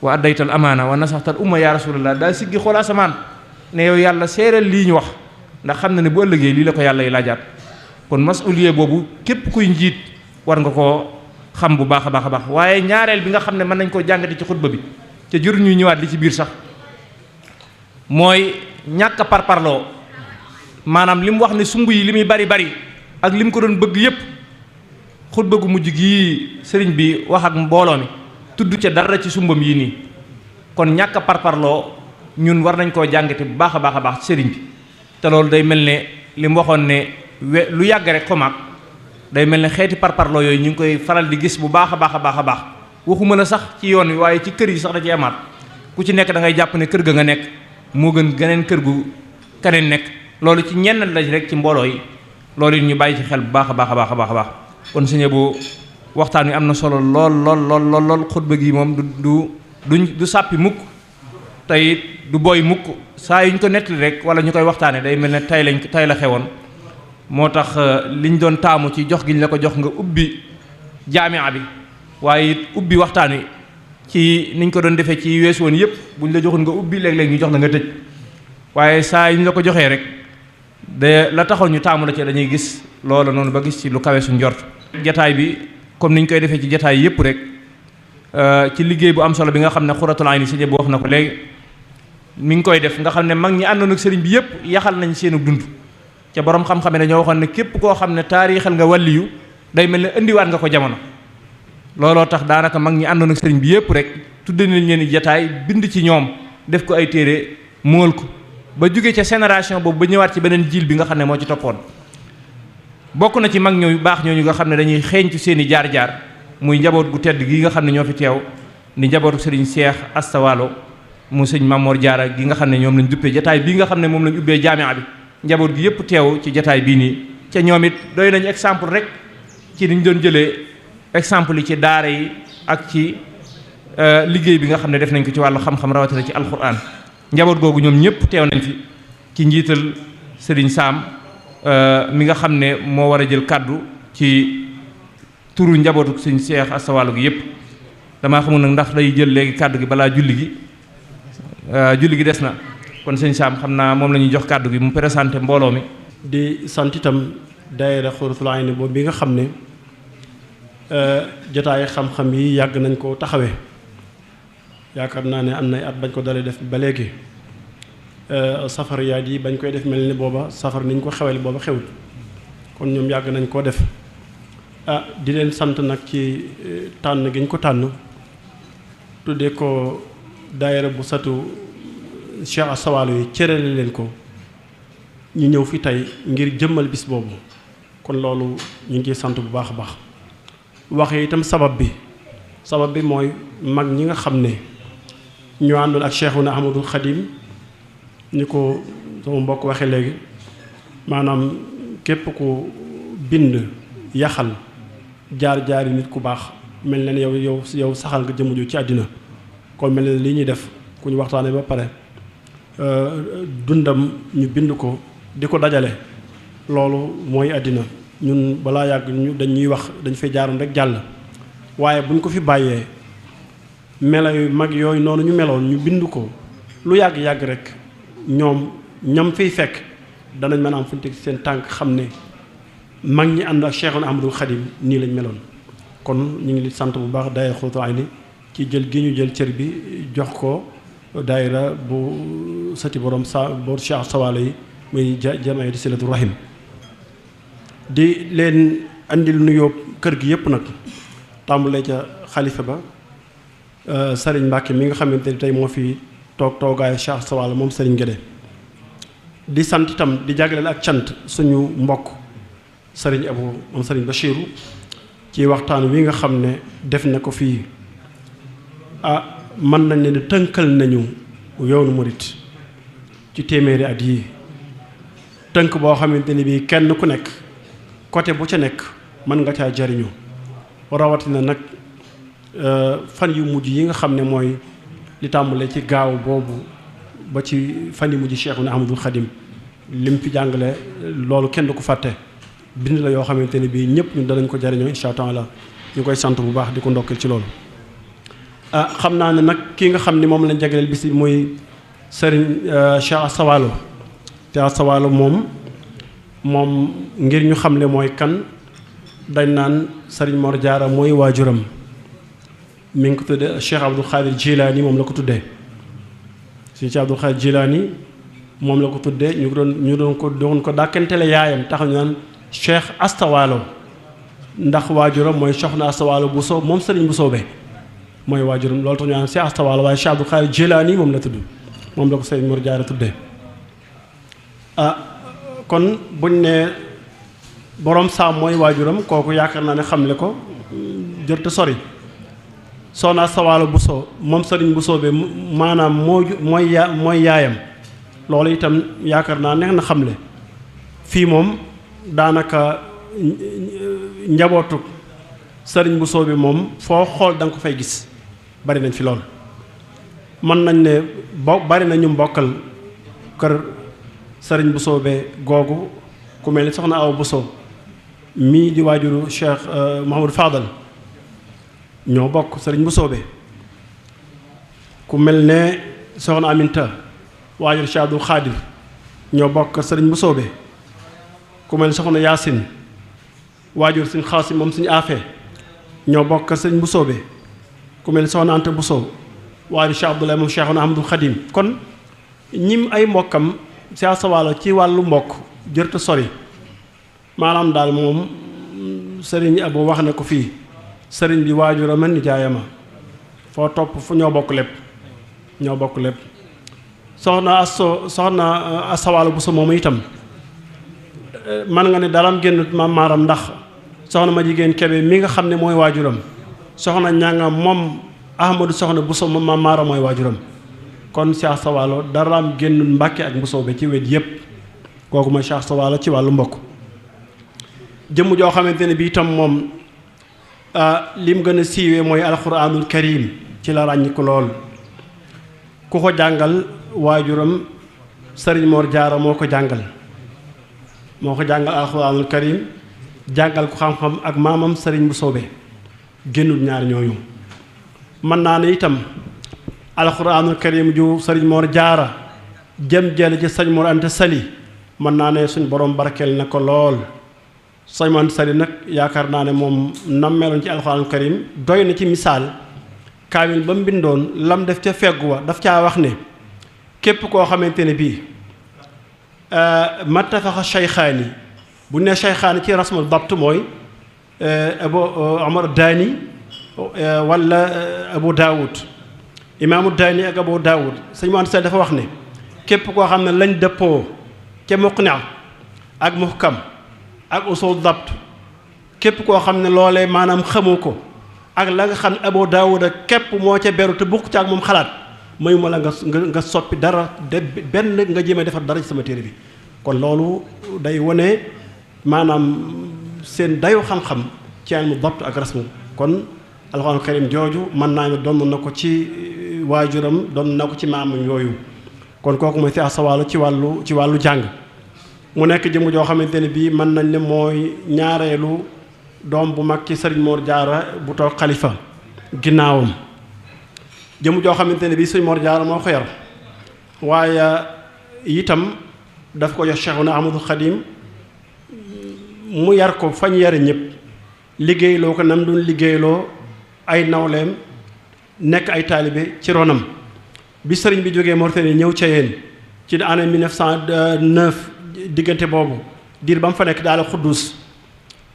wa addaytal amaana wa nasaxtal umma ya rasulallah daa siggi xool asamaan ne yow yàlla seereel lii ñu wax ndax xam na ne bu ëllëgee lii la ko yàlla yi laajaat kon masuliye boobu képp kuy njiit war nga koo xam bu baax a baax a baax waaye ñaareel bi nga xam ne mën nañ koo jàngate ci xutba bi te jur ñuy ñëwaat li ci biir sax mooy ñàkk a parparloo maanaam li mu wax ne sumb yi li muy bari bari ak li mu ko doon bëgg yépp xutba gu mujj gii sëriñ bi wax ak mbooloo mi tudd ca dara ci sumbam yii nii kon ñàkk a parparloo ñun war nañ koo jàngate bu baax a baax a baax ci sëriñ bi te loolu day mel ne li mu waxoon ne lu yàgg rek ko mag day mel ne xeeti parparloo yooyu ñu ngi koy faral di gis bu baax a baax a baax a baax waxuma la sax ci yoon wi waaye ci kër yi sax da ci amaat ku ci nekk da ngay jàpp ne kër ga nga nekk moo gën geneen kër gu keneen nekk loolu ci ñenn la rek ci mbooloo yi loolu it ñu bàyyi ci xel bu baax a baax a baax a baax a baax kon sëñ bu waxtaan wi am na solo lool lool lool lool lool xutba gi moom du sàppi mukk tey du boy mukk saa yu ñu ko nettali rek wala ñu koy waxtaane day mel ne tey la xewoon moo tax liñ doon taamu ci jox giñ la ko jox nga ubbi jaamia bi waaye it ubbi waxtaan wi ci niñ ko doon defee ci weesu woon yëpp buñ la joxoon nga ubbi léeg-léeg ñu jox la nga tëj waaye saa yi ñu la ko joxee rek de la taxoon ñu taamu la ci dañuy gis loola noonu ba gis ci lu kawe suñ njort. jataay bi comme niñ koy defee ci jataay yëpp rek ci liggéey bu am solo bi nga xam ne Xuratul Ayni si bu wax na ko léegi mi ngi koy def nga xam ne mag ñi àndoon ak sëriñ bi yëpp yaxal nañ seenu dund ca borom xam-xam ne dañoo waxoon ne képp koo xam ne taarixal nga wàlliyu day mel ne indiwaat nga ko jamono. looloo tax daanaka mag ñi àndoon ak sëriñ bi yëpp rek tudde nañ leen jataay bind ci ñoom def ko ay téere mool ko ba jóge ca génération boobu ba ñëwaat ci beneen jiil bi nga xam ne moo ci toppoon. bokk na ci mag ñooyu baax ñooñu nga xam ne dañuy xeeñ ci seen i jaar-jaar muy njaboot gu tedd gi nga xam ne ñoo fi teew ni njabootu sëriñ Cheikh Asta Walo mu sëñ Mamor Diarra gi nga xam ne ñoom lañ duppee jataay bii nga xam ne moom lañ ubbee jaamia bi njaboot gi yëpp teew ci jataay bii nii ca ñoom it doy nañu exemple rek ci niñ doon jëlee exemple yi ci daara yi ak ci liggéey bi nga xam ne def nañ ko ci wàllu xam-xam rawatina ci alquran njaboot googu ñoom ñëpp teew nañ fi ci njiital sëriñ Saam mi nga xam ne moo war a jël kàddu ci turu njabootu sëñ Cheikh Asta Walo gi yëpp damaa xamul nag ndax day jël léegi kàddu gi balaa julli gi des na kon sëñ Saam xam naa moom la ñuy jox kàddu gi mu présenté mbooloo mi. di sant itam daayira Xuratul Ayni boobu bi nga xam ne jotaay xam-xam yi yàgg nañ ko taxawee yaakaar naa ne am nay at bañ ko dalee def ba léegi safar yaat yi bañ koy def mel ni booba safar niñ ko xewel booba xewut kon ñoom yàgg nañ koo def di leen sant nag ci tànn gi ñu ko tànn tuddee ko daayira bu satu Cheikh Asta Walo yi cërale leen ko ñu ñëw fi tey ngir jëmmal bis boobu kon loolu ñu ngi sant bu baax a baax waxe itam sabab bi mooy mag ñi nga xam ne ñoo àndoon ak Cheikhuna Ahmadul Xadim ni ko sama mbokk waxe léegi maanaam képp ku bind yaxal jaar-jaari nit ku baax mel na ne yow saxal nga jëmm ju ci àddina kon mel na ne li ñuy def ku ñu waxtaanee ba pare dundam ñu bind ko di ko dajale loolu mooy àddina ñun balaa yàgg ñu dañuy wax dañ fay jaaroon rek jàll waaye buñ ko fi bàyyee melo yu mag yooyu noonu ñu meloon ñu bind ko lu yàgg-yàgg rek ñam fiy fekk danañ mën a am fu ñu teg seen tànk xam ne mag ñi ànd ak Cheikhuna Ahmadul Xadim nii lañ meloon kon ñu ngi li sant bu baax daayira Xuratul Ayni ci jël gi ñu jël cër bi jox ko daayira bu sati borom Cheikh Asta Walo yi muy jamaatu silatu rahim di leen andil nuyoo kër gi yëpp nag tàmbalee ca xalifa ba Serigne Mbacke mi nga xamante ni tey moo fi toogaayu Cheikh Asta Walo moom Serigne Guédé di sant itam di jagleel ak cant suñu mbokk Serigne Abou moom Serigne Bachirou ci waxtaan wi nga xam ne def na ko fii mën nañ ne tënkal nañu yoonu murit ci téeméeri at yii tënk boo xamante ni bii kenn ku nekk côté bu ca nekk mën nga caa jariñu rawatina nag fan yu mujj yi nga xam ne mooy li tàmbale ci gaaw boobu ba ci fan yu mujj Cheikhuna Ahmadul Xadim lim fi jàngale loolu kenn du ko fàtte bind la yoo xamante ne bii ñëpp ñu danañ ko jariñoo incha allah ñu koy sant bu baax di ko ndokkeel ci loolu. xam naa ne nag ki nga xam ni moom lañ jagleel bis bi muy Serigne Cheikh Asta Walo te Asta Walo moom ngir ñu xamle mooy kan dañ naan Serigne Mor Diarra mooy waajuram mi ngi ko tuddee Cheikh Abdul Xaadir Jilaani moom la ko tuddee Cheikh Abdul Xaadir Jilaani moom la ko tuddee ñu doon ko dàkkantele yaayam tax ñu naan Cheikh Asta Walo ndax waajuram mooy Soxna Asta Walo Bousso moom Serigne Bousso be mooy waajuram loolu tax ñu naan Cheikh Asta Walo waaye Cheikh Abdul Xaadir Jilaani moom la tudd moom la ko Serigne Mor Diarra tuddee kon buñ ne borom saam mooy waajuram kooku yaakaar naa ne xamle ko jërte sori Soxna Asta Walo Bousso moom Serigne Bousso be maanaam mooy yaayam loolu itam yaakaar naa neex na xamle fii moom daanaka njabootu Serigne Bousso bi moom foo xool da nga ko fay gis bari nañ fi lool mën nañ ne bari na ñu mbokkal kër Serigne Bousso be googu ku mel ni soxna Awa Bousso mii di waajuru Cheikh Mouhamadou Fadal ñoo bokk Serigne Bousso be ku mel ne soxna Aminta waajur Cheikh Abdul Xaadir ñoo bokk sëriñ bu soobe ku mel ne soxna Yaasin waajur suñ Xaasim moom suñu afee ñoo bokk sëriñ bu soobe ku mel ne soxna Anta Bousso waajur Cheikh Abdoulaye moom Cheikhuna Ahmadul Xadim kon ñim ay mbokkam Cheikh Asta Walo ci wàllu mbokk jërta sori maanaam daal moom sëriñ Abo wax na ko fii sëriñ bi waajuram a nijaayama foo topp fu ñoo bokk lépp soxna Asta Walo Bousso moomu itam man nga ne dalam génn maam maaram ndax soxna ma jigéen Kebe mi nga xam ne mooy waajuram soxna ñanga moom Ahmadou soxna Bousso moom maam maaram mooy waajuram kon Cheikh Asta Walo daraam génn Mbàkke ak Bousso ba ci wet yépp kooku mooy Cheikh Asta Walo ci wàllu mbokk jëmm joo xamante ne bi itam moom lim gën a siiwee mooy alxuraanul karim ci la ràññiku lool ku ko jàngal waajuram sëriñ Mor Jaara moo ko jàngal alxuraanul karim jàngal ko xam-xam ak maamam sëriñ bu soobee génnul ñaar ñooñu mën naa ne itam alxuraanul karim ju sëriñ Mor Jaara jëm jële ci sëriñ Mor Anta Sali mën naa ne suñ borom barkeel na ko lool sëriñ Mor Anta Sali nag yaakaar naa ne moom nam meloon ci alxuraanul karim doy na ci misaal kaamil ba mu bindoon lam def ca feggu wa daf caa wax ne képp koo xamante ne bii mattafaxa shaykhaani bu ne shaykhaani ci rasmul dabt mooy Abu Omar Daani wala Abu Daawud imaamu Daani ak Abu Daawud sëñ Mor Anta Sali dafa wax ne képp koo xam ne lañ dëppoo ca muqni ak muhkam ak usul dabt képp koo xam ne loolee maanaam xamu ko ak la nga xam ne Abu Daawud ak képp moo ca beru te bukk ca ak moom xalaat mayu ma la nga soppi dara de benn nga jéem a defar dara ci sama téere bi kon loolu day wane maanaam seen dayu xam-xam ci ilmu dabt ak rasmu kon alxuraan karim jooju mën naa ne doon na ko ci waajuram doon na ko ci maamam yooyu kon kooku mooy Cheikh Asta Walo ci wàllu jàng mu nekk jëmm joo xamante ne bii mën nañ ne mooy ñaareelu doom bu mag ci sëriñ Mor Jaara bu toog xalifa ginnaawam jëmm joo xamante ne bii sëriñ Mor Jaara moo ko yar waaye itam daf ko jox Cheikhuna Ahmadul Xadim mu yar ko fañ yare ñëpp liggéeyloo ko nam doon liggéeyloo ay nawleem nekk ay taalibe ci ronam bi sëriñ bi jógee Mauritanie ñëw ca yéen ci année 1909 diggante boobu diir ba mu fa nekk daal xuddus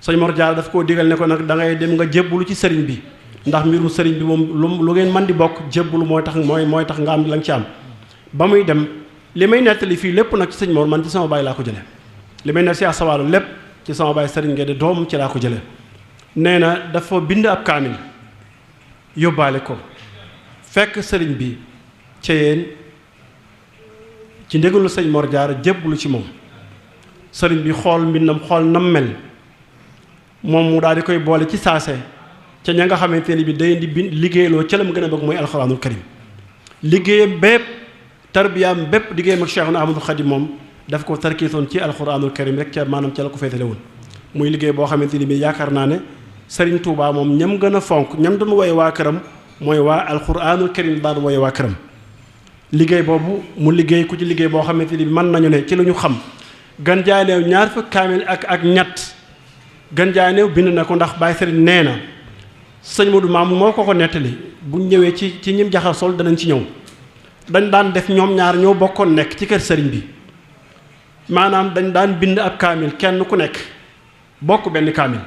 sëñ Mor Jaara daf koo digal ne ko nag da ngay dem nga jébbalu ci sëriñ bi ndax mbirum sëriñ bi moom lu ngeen mën di bokk jébbalu mooy tax nga am la nga ci am ba muy dem li may nettali fii lépp nag ci sëñ Mor man ci sama baay laa ko jële li may nettali Cheikh Asta Walo lépp ci sama baay sëriñ Ngédé doom ci laa ko jële nee na dafa bind ab kaamil yóbbaale ko fekk sëriñ bi ca yéen ci ndégalu sëñ Mor Jaara jébbalu ci moom sëriñ bi xool mbindam xool nam mel moom mu daal di koy boole ci saase ca ña nga xamante ne bi day di bind liggéeyloo ca la mu gën a bëgg mooy alxuraanul karim liggéeyam bépp tarbiyaam bépp liggéeyam ak Cheikhuna Ahmadul Xadim moom daf ko tarkiitoon ci alxuraanul karim rek ca maanaam ca la ko féetale woon muy liggéey boo xamante ni bi yaakaar naa ne Sëriñ Tuubaa moom ñam gën a fonk ñam doon woye waa këram mooy waa alxuraanul karim daan woye waa këram liggéey boobu mu liggéey ku ci liggéey boo xamante ni bi mën nañu ne ci lu ñu xam gën jaay neew ñaar fukk kaamil ak ñett gën jaay neew bind na ko ndax Baye Sëriñ nee na sëñ Modou Maam moo ko nettali buñ ñëwee ci ñim jaxal sol danañ ci ñëw dañ daan def ñoom ñaar ñoo bokkoon nekk ci kër sëriñ bi maanaam dañ daan bind ab kaamil kenn ku nekk bokk benn kaamil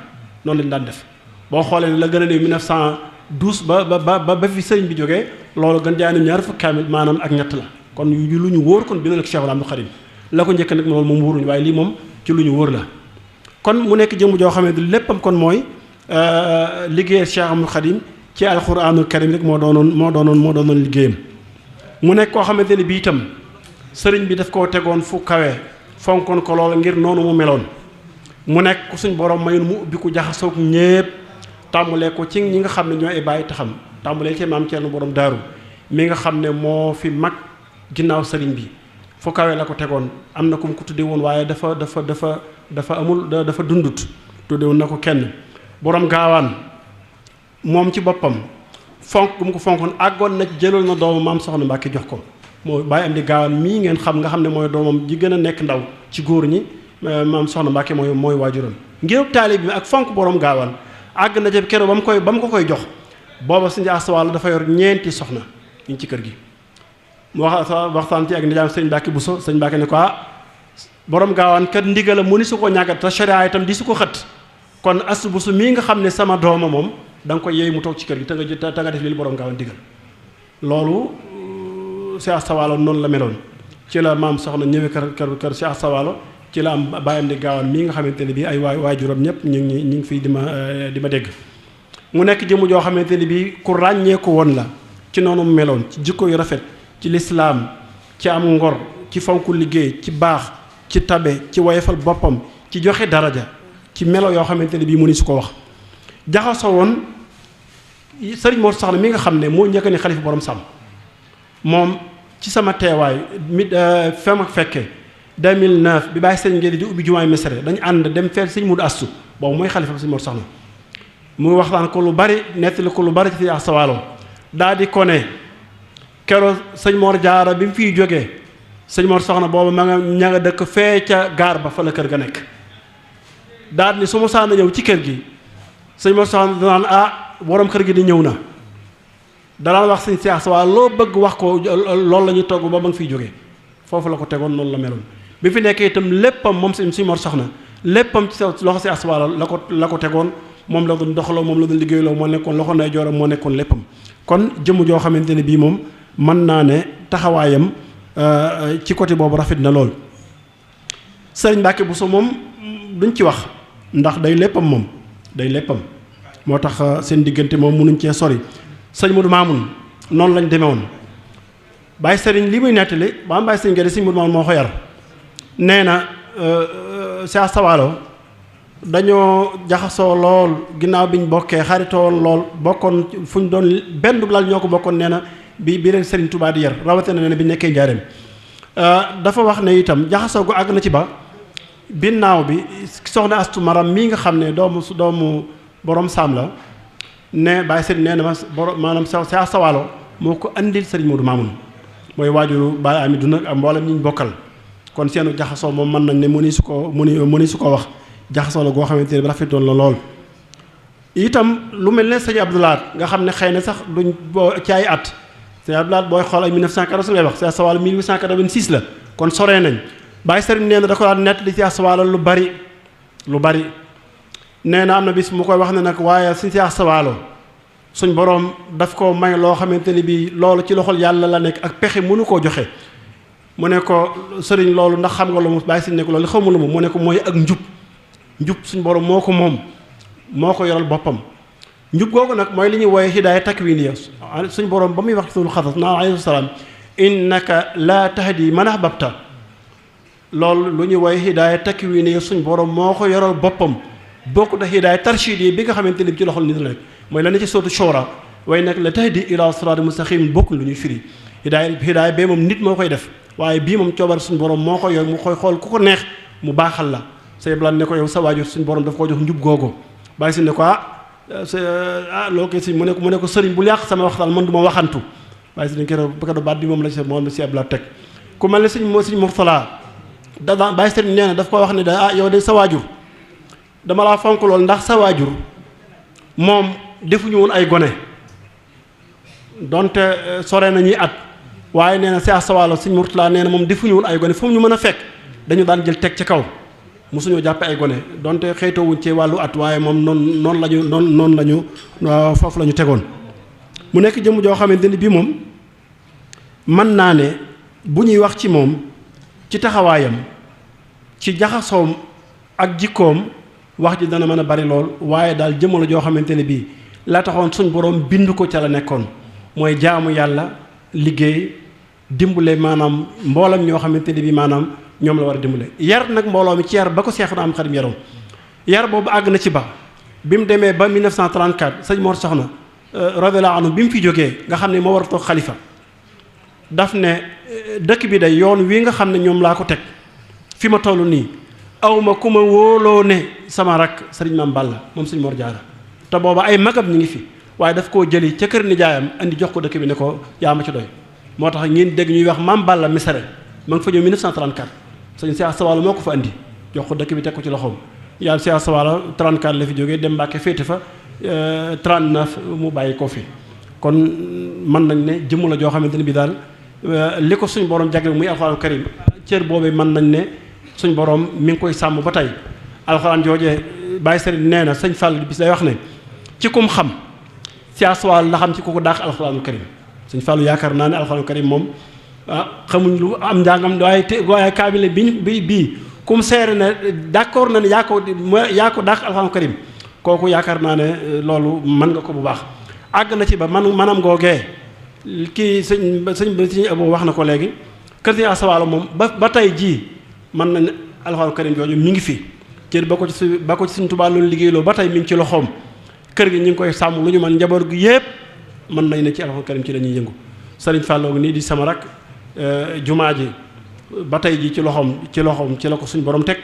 noonu lañ daan def boo xoolee ne la gën a néew 1912 ba fi sëriñ bi jógee loolu gën jaay neew ñaar fukk kaamil maanaam ak ñett la kon lu ñu wóor kon bind na ko Cheikhul Ahmadul Xadim la ko njëkk nag loolu moom wóoruñu waaye lii moom ci lu ñu wóor la kon mu nekk jëmm joo xam ne léppam kon mooy liggéeyal Cheikh Ahmadul Xadim ci alxuraanul karim rek moo doonoon liggéeyam mu nekk koo xamante ne bii itam sëriñ bi daf koo tegoon fu kawe fonkoon ko lool ngir noonu mu meloon mu nekk ku suñ borom mayul mu ubbi ku jaxasoog ñépp tàmbalee ko ci ñi nga xam ne ñooy ay bàyyi taxam tàmbalee ci maam Cerno borom daaru mi nga xam ne moo fi mag ginnaaw sëriñ bi fu kawe la ko tegoon am na ku mu ko tudde woon waaye dafa dundut tudde woon na ko kenn borom gaawaan moom ci boppam fonk gu mu ko fonkoon àggoon na jëloon na doomu maam soxna Mbàkke jox ko moo bàyyi am di gaawaan mii ngeen xam nga xam ne mooy doomam ji gën a nekk ndaw ci góor ñi maam soxna Mbàkke mooy waajuram ngir taalib bi ak fonk borom gaawaan àgg na ca keroog ba mu ko koy jox booba sëñ Aswalo dafa yor ñeenti soxna ñu ci kër gi mu waxtaan ci ak nijaam sëñ Mbàkke Buso sëñ Mbàkke ne ko borom gaawaan kat ndigal mu ni su ko ñàkkat te sharia itam di su ko xët kon Astu Buso mii nga xam ne sama dooma moom da nga ko yeey mu toog ci kër gi te nga def li borom gaawaan digal loolu Cheikh Asta Walo noonu la meloon ci la maam soxna ñëwee kër Cheikh Asta Walo ci la am bàyyam di gaawaan mii nga xamante ne bii ay waajuram ñëpp ñu ngi fii di ma dégg mu nekk jëmu joo xamante ne bii ku ràññeeku woon la ci noonu mu meloon ci jikko yu rafet ci lislaam ci am ngor ci fonku liggéey ci baax ci tabe ci woyefal boppam ci joxe daraja ci melo yoo xamante ne bii mu ni su ko wax jaxasoo woon sëriñ Mor Soxna mi nga xam ne moo njëkk ni xalifa borom sàmm moom ci sama teewaay fem ak fekke 2009 bi bàyyi sëriñ Ngédi di ubbi jumaay Mesere dañu ànd dem fee sëñ Mudu Astu boobu mooy xalifa sëñ Mor Soxna mu waxtaan ko lu bari nettali ko lu bari ci Asta Walo daa di ko ne keroog sëñ Mor Jaara bi mu fiy jógee sëñ Mor Soxna boobu ma nga ña nga dëkk fee ca gaar ba fa la kër ga nekk daal ni su ma saan ñëw ci kër gi sëñ Mor Soxna danaan borom kër gi di ñëw na danaan wax sëñ Asta Walo loo bëgg wax ko loolu la ñuy togg ba nga fiy jógee foofu la ko tegoon noonu la meloon bi fi nekkee itam léppam moom sëñ Mor Soxna léppam ci loxo si Asta Walo la ko tegoon moom la doon doxaloo moom la doon liggéeyloo moo nekkoon loxo nay jooram moo nekkoon léppam kon jëmm joo xamante ne bii moom mën naa ne taxawaayam ci côté boobu rafet na lool sëriñ Mbàkke Buso moom duñ ci wax ndax day léppam moom day léppam moo tax seen diggante moom mënuñ cee sori sëñ Mudu Maamun noonu lañ demee woon bàyyi sëriñ li muy nettali ba am bàyyi sëriñ Ngédi sëñ Mudu Maamun moo ko yar nee na Cheikh Asta Walo dañoo jaxasoo lool ginnaaw biñ bokkee xaritoo lool bokkoon fu ñu doon benn lal ñoo ko bokkoon nee na bi leen Serigne Touba di yar rawatina nee na bi nekkee njaareem dafa wax ne itam jaxasoo gu àgg na ci ba binnaaw bi soxna Astu Maram mii nga xam ne doomu borom saam la ne bàyyi Serigne nee na maanaam Cheikh Asta Walo moo ko andil Serigne Modou Mamoun mooy waajuru Baye Amidou nag ak mboolem ñi ñu bokkal kon seenu jaxasoo moom mën nañ ne mëni su ko wax. jaxasoo la goo xamante ne rafetoon la lool itam lu mel ne sëñ Abdoulaat nga xam ne xëy na sax duñ boo ci ay at sëñ Abdoulaat booy xool ay 1914 lay wax Cheikh Asta Walo 1886 la kon soree nañ Baye Serigne nee na da ko daan nett li ci Asta Walo lu bari nee na am na bis mu koy wax ne nag waaye suñ Cheikh Asta Walo suñ boroom daf ko may loo xamante ni bii loolu ci loxol yàlla la nekk ak pexe mënu koo joxe mu ne ko sëriñ loolu ndax xam nga lu mu Baye Serigne ne ko loolu xamu lu mu ne ko mooy ak njub suñ borom moo ko moom moo ko yoral boppam njub googu nag mooy li ñuy wooye hidaaya takwiniya suñ borom ba muy wax ci suul xasas naa alayhi salaam innaka laa tahdi man ahbabta loolu lu ñuy wooye hidaaya takwiniya suñ borom moo ko yoral boppam bokk da hidaaya tarshidi bi nga xamante ni ci loxol nit la nekk mooy la ne ci sootu shura way nag la tahdi ila siraati mustaqim bokkuñ lu ñuy firi hidaaya bee moom nit moo koy def waaye bii moom coobar suñ borom moo ko yor mu koy xool ku ko neex mu baaxal la say blan ne ko yow sa waajur suñu borom daf koo jox njub googu bàyyi si ne ko loo koy si mu ne ko sëriñ bul yàq sama waxtaan man du ma waxantu bàyyi si ne keroog baat bi moom la si abla teg ku mel ne sëñ Murtala da bàyyi sëriñ nee na daf ko wax ne yow de sa waajur dama laa fonk lool ndax sa waajur moom defuñu woon ay gone donte sore nañuy at waaye nee na Cheikh Asta Walo sëñ Murtala nee na moom defuñu woon ay gone fu ñu mën a fekk dañu daan jël teg ci kaw mosuñoo jàppe ay gone donte xëytoowuñ ci wàllu at waaye moom noonu lañu foofu la ñu tegoon mu nekk jëmm joo xamante ni bii moom mën naa ne bu ñuy wax ci moom ci taxawaayam ci jaxasoom ak jikkoom wax ji dana mën a bari lool waaye daal jëmm la joo xamante ne bii la taxoon suñ borom bind ko ca la nekkoon mooy jaamu yàlla liggéey dimbale maanaam mboolam ñoo xamante ne bii maanaam ñoom la war a dimbale yar nag mbooloo mi ci yar ba ko Seexuna am Xadim yaroon yar boobu àgg na ci ba bi mu demee ba 1934 sëñ Mor Soxna radiyallahu anhu bi mu fi jógee nga xam ne moo war a toog xalifa daf ne dëkk bi day yoon wi nga xam ne ñoom laa ko teg fi ma toll nii awma ku ma wóoloo ne sama rak sëriñ Maam Balla moom sëñ Mor Jaara te booba ay magam ñi ngi fi waaye daf koo jëli ca kër nijaayam andi jox ko dëkk bi ne ko yaa ma ci doy. moo tax ngeen dégg ñuy wax Maam Balla Misere ma nga fa ñëw 1934 sëñ Cheikh Sawalo moo ko fa andi jox ko dëkk bi teg ko ci loxoom yàlla Cheikh Sawalo 34 la fi jógee dem Mbàkke féete fa 39 mu bàyyi ko fi. kon mën nañ ne jëmm la joo xamante ne bii daal li ko suñ borom jagle muy alxuraan karim cër boobee mën nañ ne suñ borom mi ngi koy sàmm ba tey alxuraan joojee bàyyi sëriñ nee na sëñ Fall bis day wax ne ci kum xam Cheikh Sawalo la xam ci ku ko dàq alxuraanul karim sëñ Fallu yaakaar naa ne alxuraanul karim moom xamuñ lu am njàngam waaye kaamile bii kum seere ne d'accord na ne yaa ko dàq alxuraanul karim kooku yaakaar naa ne loolu mën nga ko bu baax. àgg na ci ba manam googee kii sëñ Abo wax na ko léegi kër Cheikh Sawalo moom ba tey jii mën nañ alxuraanul karim jooju mi ngi fi cër ba ko ci Sëñ Tuubaa loolu liggéeyloo ba tey mi ngi ci loxoom kër gi ñu ngi koy sàmm lu ñu mën njaboot gi yépp mën nañ ne ci alxuraanul karim ci la ñuy yëngu sëriñ Fallou nii di sama rak jumaa ji ba tey ji ci loxoom ci la ko suñ borom teg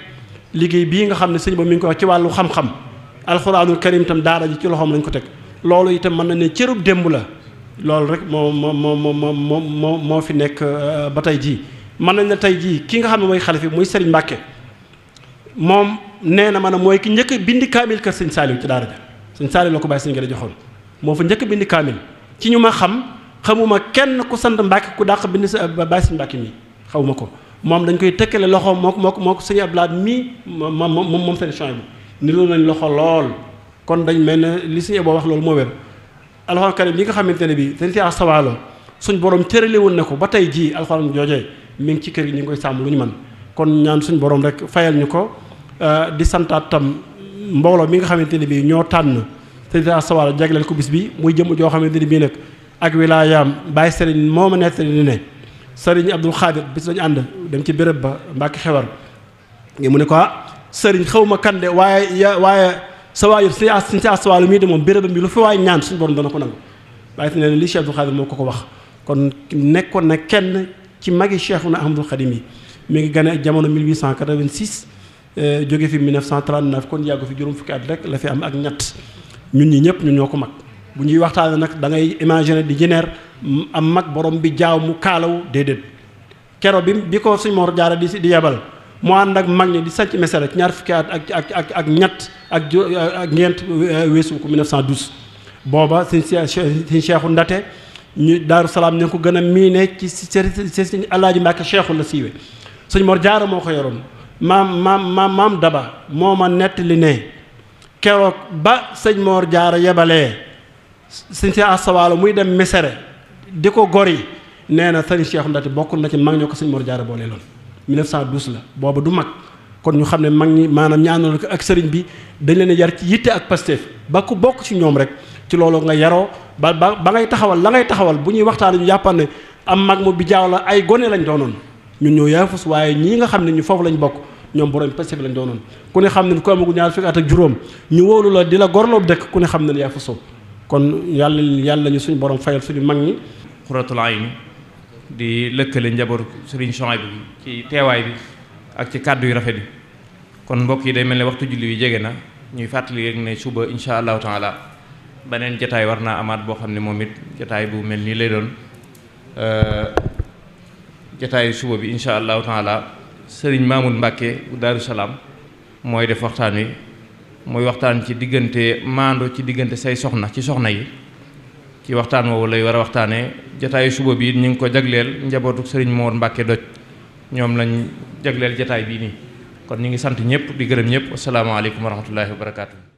liggéey bii nga xam ne sëñ ba mi ngi ko wax ci wàllu xam-xam alxuraanul karim itam daara ji ci loxoom lañ ko teg loolu itam mën na ne cërub démb la loolu rek moo fi nekk ba tey jii mën nañ ne tey jii ki nga xam ne mooy xalifa bi muy Serigne Mbacke moom nee na ma ne mooy ki njëkk a bindi kaamil kër sëñ Saliou ci daara ja sëñ Saliou la ko bàyyi sëñ nga joxoon moo fa njëkk a bindi kaamil ci ñu ma xamuma kenn ku sant Mbacke ku dàq bind sa bàyyi sëñ Mbacke mii xawuma ko moom dañ koy tëkkale loxo moo ko sëñ Abdoulaye mii moom seen champs bi niroo nañ loxo lool. kon dañ mel ne li sëñ Abo wax loolu moo wér alxuraan karim bi nga xamante ne bii sëñ Cheikh Sawalo suñ borom tërale woon na ko ba tey jii alxuraan joojee mi ngi ci kër gi ñu ngi koy sàmm lu ñu mën kon ñaan suñ borom rek fayal ñu ko di santaat tam mbooloo mi nga xamante ne bii ñoo tànn sëñ Cheikh Sawalo jagleel ko bis bi muy jëm joo xamante ne bii nag ak wilaayaam bàyyi sëriñ moo ma nettali ni ne sëriñ Abdul Xaadir bis lañu ànd dem ci béréb ba Mbàkke Xewar ngi mu ne ko sëriñ xaw ma kan de waaye sa waajur sëñ Cheikh Sawalo mii de moom bérébam bi lu fi waay ñaan suñu borom dana ko nangu waaye ne li Cheikh Abdou Khadir moo ko wax kon nekkoon na kenn ci magi Cheikhuna Ahmadul Khadim yi mi ngi gane jamono 1886 jóge fi 1939 kon yàggu fi juróom fukki at rek la fi am ak ñett ñun ñi ñëpp ñun ñoo ko mag bu ñuy waxtaane nag da ngay imaginer di jeneer am mag borom bi jaaw mu kaalaw déedéet kero bi ko suñ Mor Jaara di yebal mu ànd ak mag ñi di sanc Mesere ci ñaar fukki at ak ñett ak ñeent weesu ko 1912 booba sëñ Cheikhu Ndate ñu Daaru Salaam ñu ko gën a miine ci sëñ Alaaji Mbàkke Cheikhu la siiwe sëñ Mor Jaara moo ko yoroon maam Daba moo ma nettali ne keroog ba sëñ Mor Jaara yebalee sëñ Cheikh Sawalo muy dem Mesere di ko gor yi nee na sëñ Cheikhu Ndate bokk na ci mag ñoo ko sëñ Mor Jaara boole loon 1912 la booba du mag kon ñu xam ne mag ñi maanaam ñaanal ko ak sëriñ bi dañ leen a yar ci yitte ak Pastef ba ku bokk ci ñoom rek ci loolu nga yaroo ba ngay taxawal la ngay taxawal bu ñuy waxtaan ñu jàppan ne am mag mu bi jaaw la ay gone lañ doonoon ñun ñoo yaafus waaye ñii nga xam ne ñu foofu lañ bokk ñoom borom Pastef lañ doonoon ku ne xam ne ku amagul ñaar fukki at ak juróom ñu wóolu la di la gorloob dëkk ku ne xam ne yaafusoo kon yàlla ñu suñu borom fayal suñu mag ñi. Xuratul Ayni di lëkkale njabootu Serigne Souhaïbou bi ci teewaay bi ak ci kàddu yu rafet yi kon mbokk yi day mel ne waxtu julli wi jege na ñuy fàttali rek ne suba insha allahu taala beneen jataay war naa amaat boo xam ne moom it jataay bu mel nii lay doon jataayu suba bi insha allahu taala Serigne Mamoud Mbacke bu Daaru Salaam mooy def waxtaan wi mooy waxtaan ci diggante maando ci diggante say soxna ci soxna yi ci waxtaan woowu lay war a waxtaanee jataayu suba bi ñu ngi ko jagleel njabootu Serigne Mor Mbacke Doj ñoom lañ jagleel jataay bii nii kon ñu ngi sant ñëpp di gërëm ñëpp asalaamaaleykum wa rahmatullahi wa barakaatu.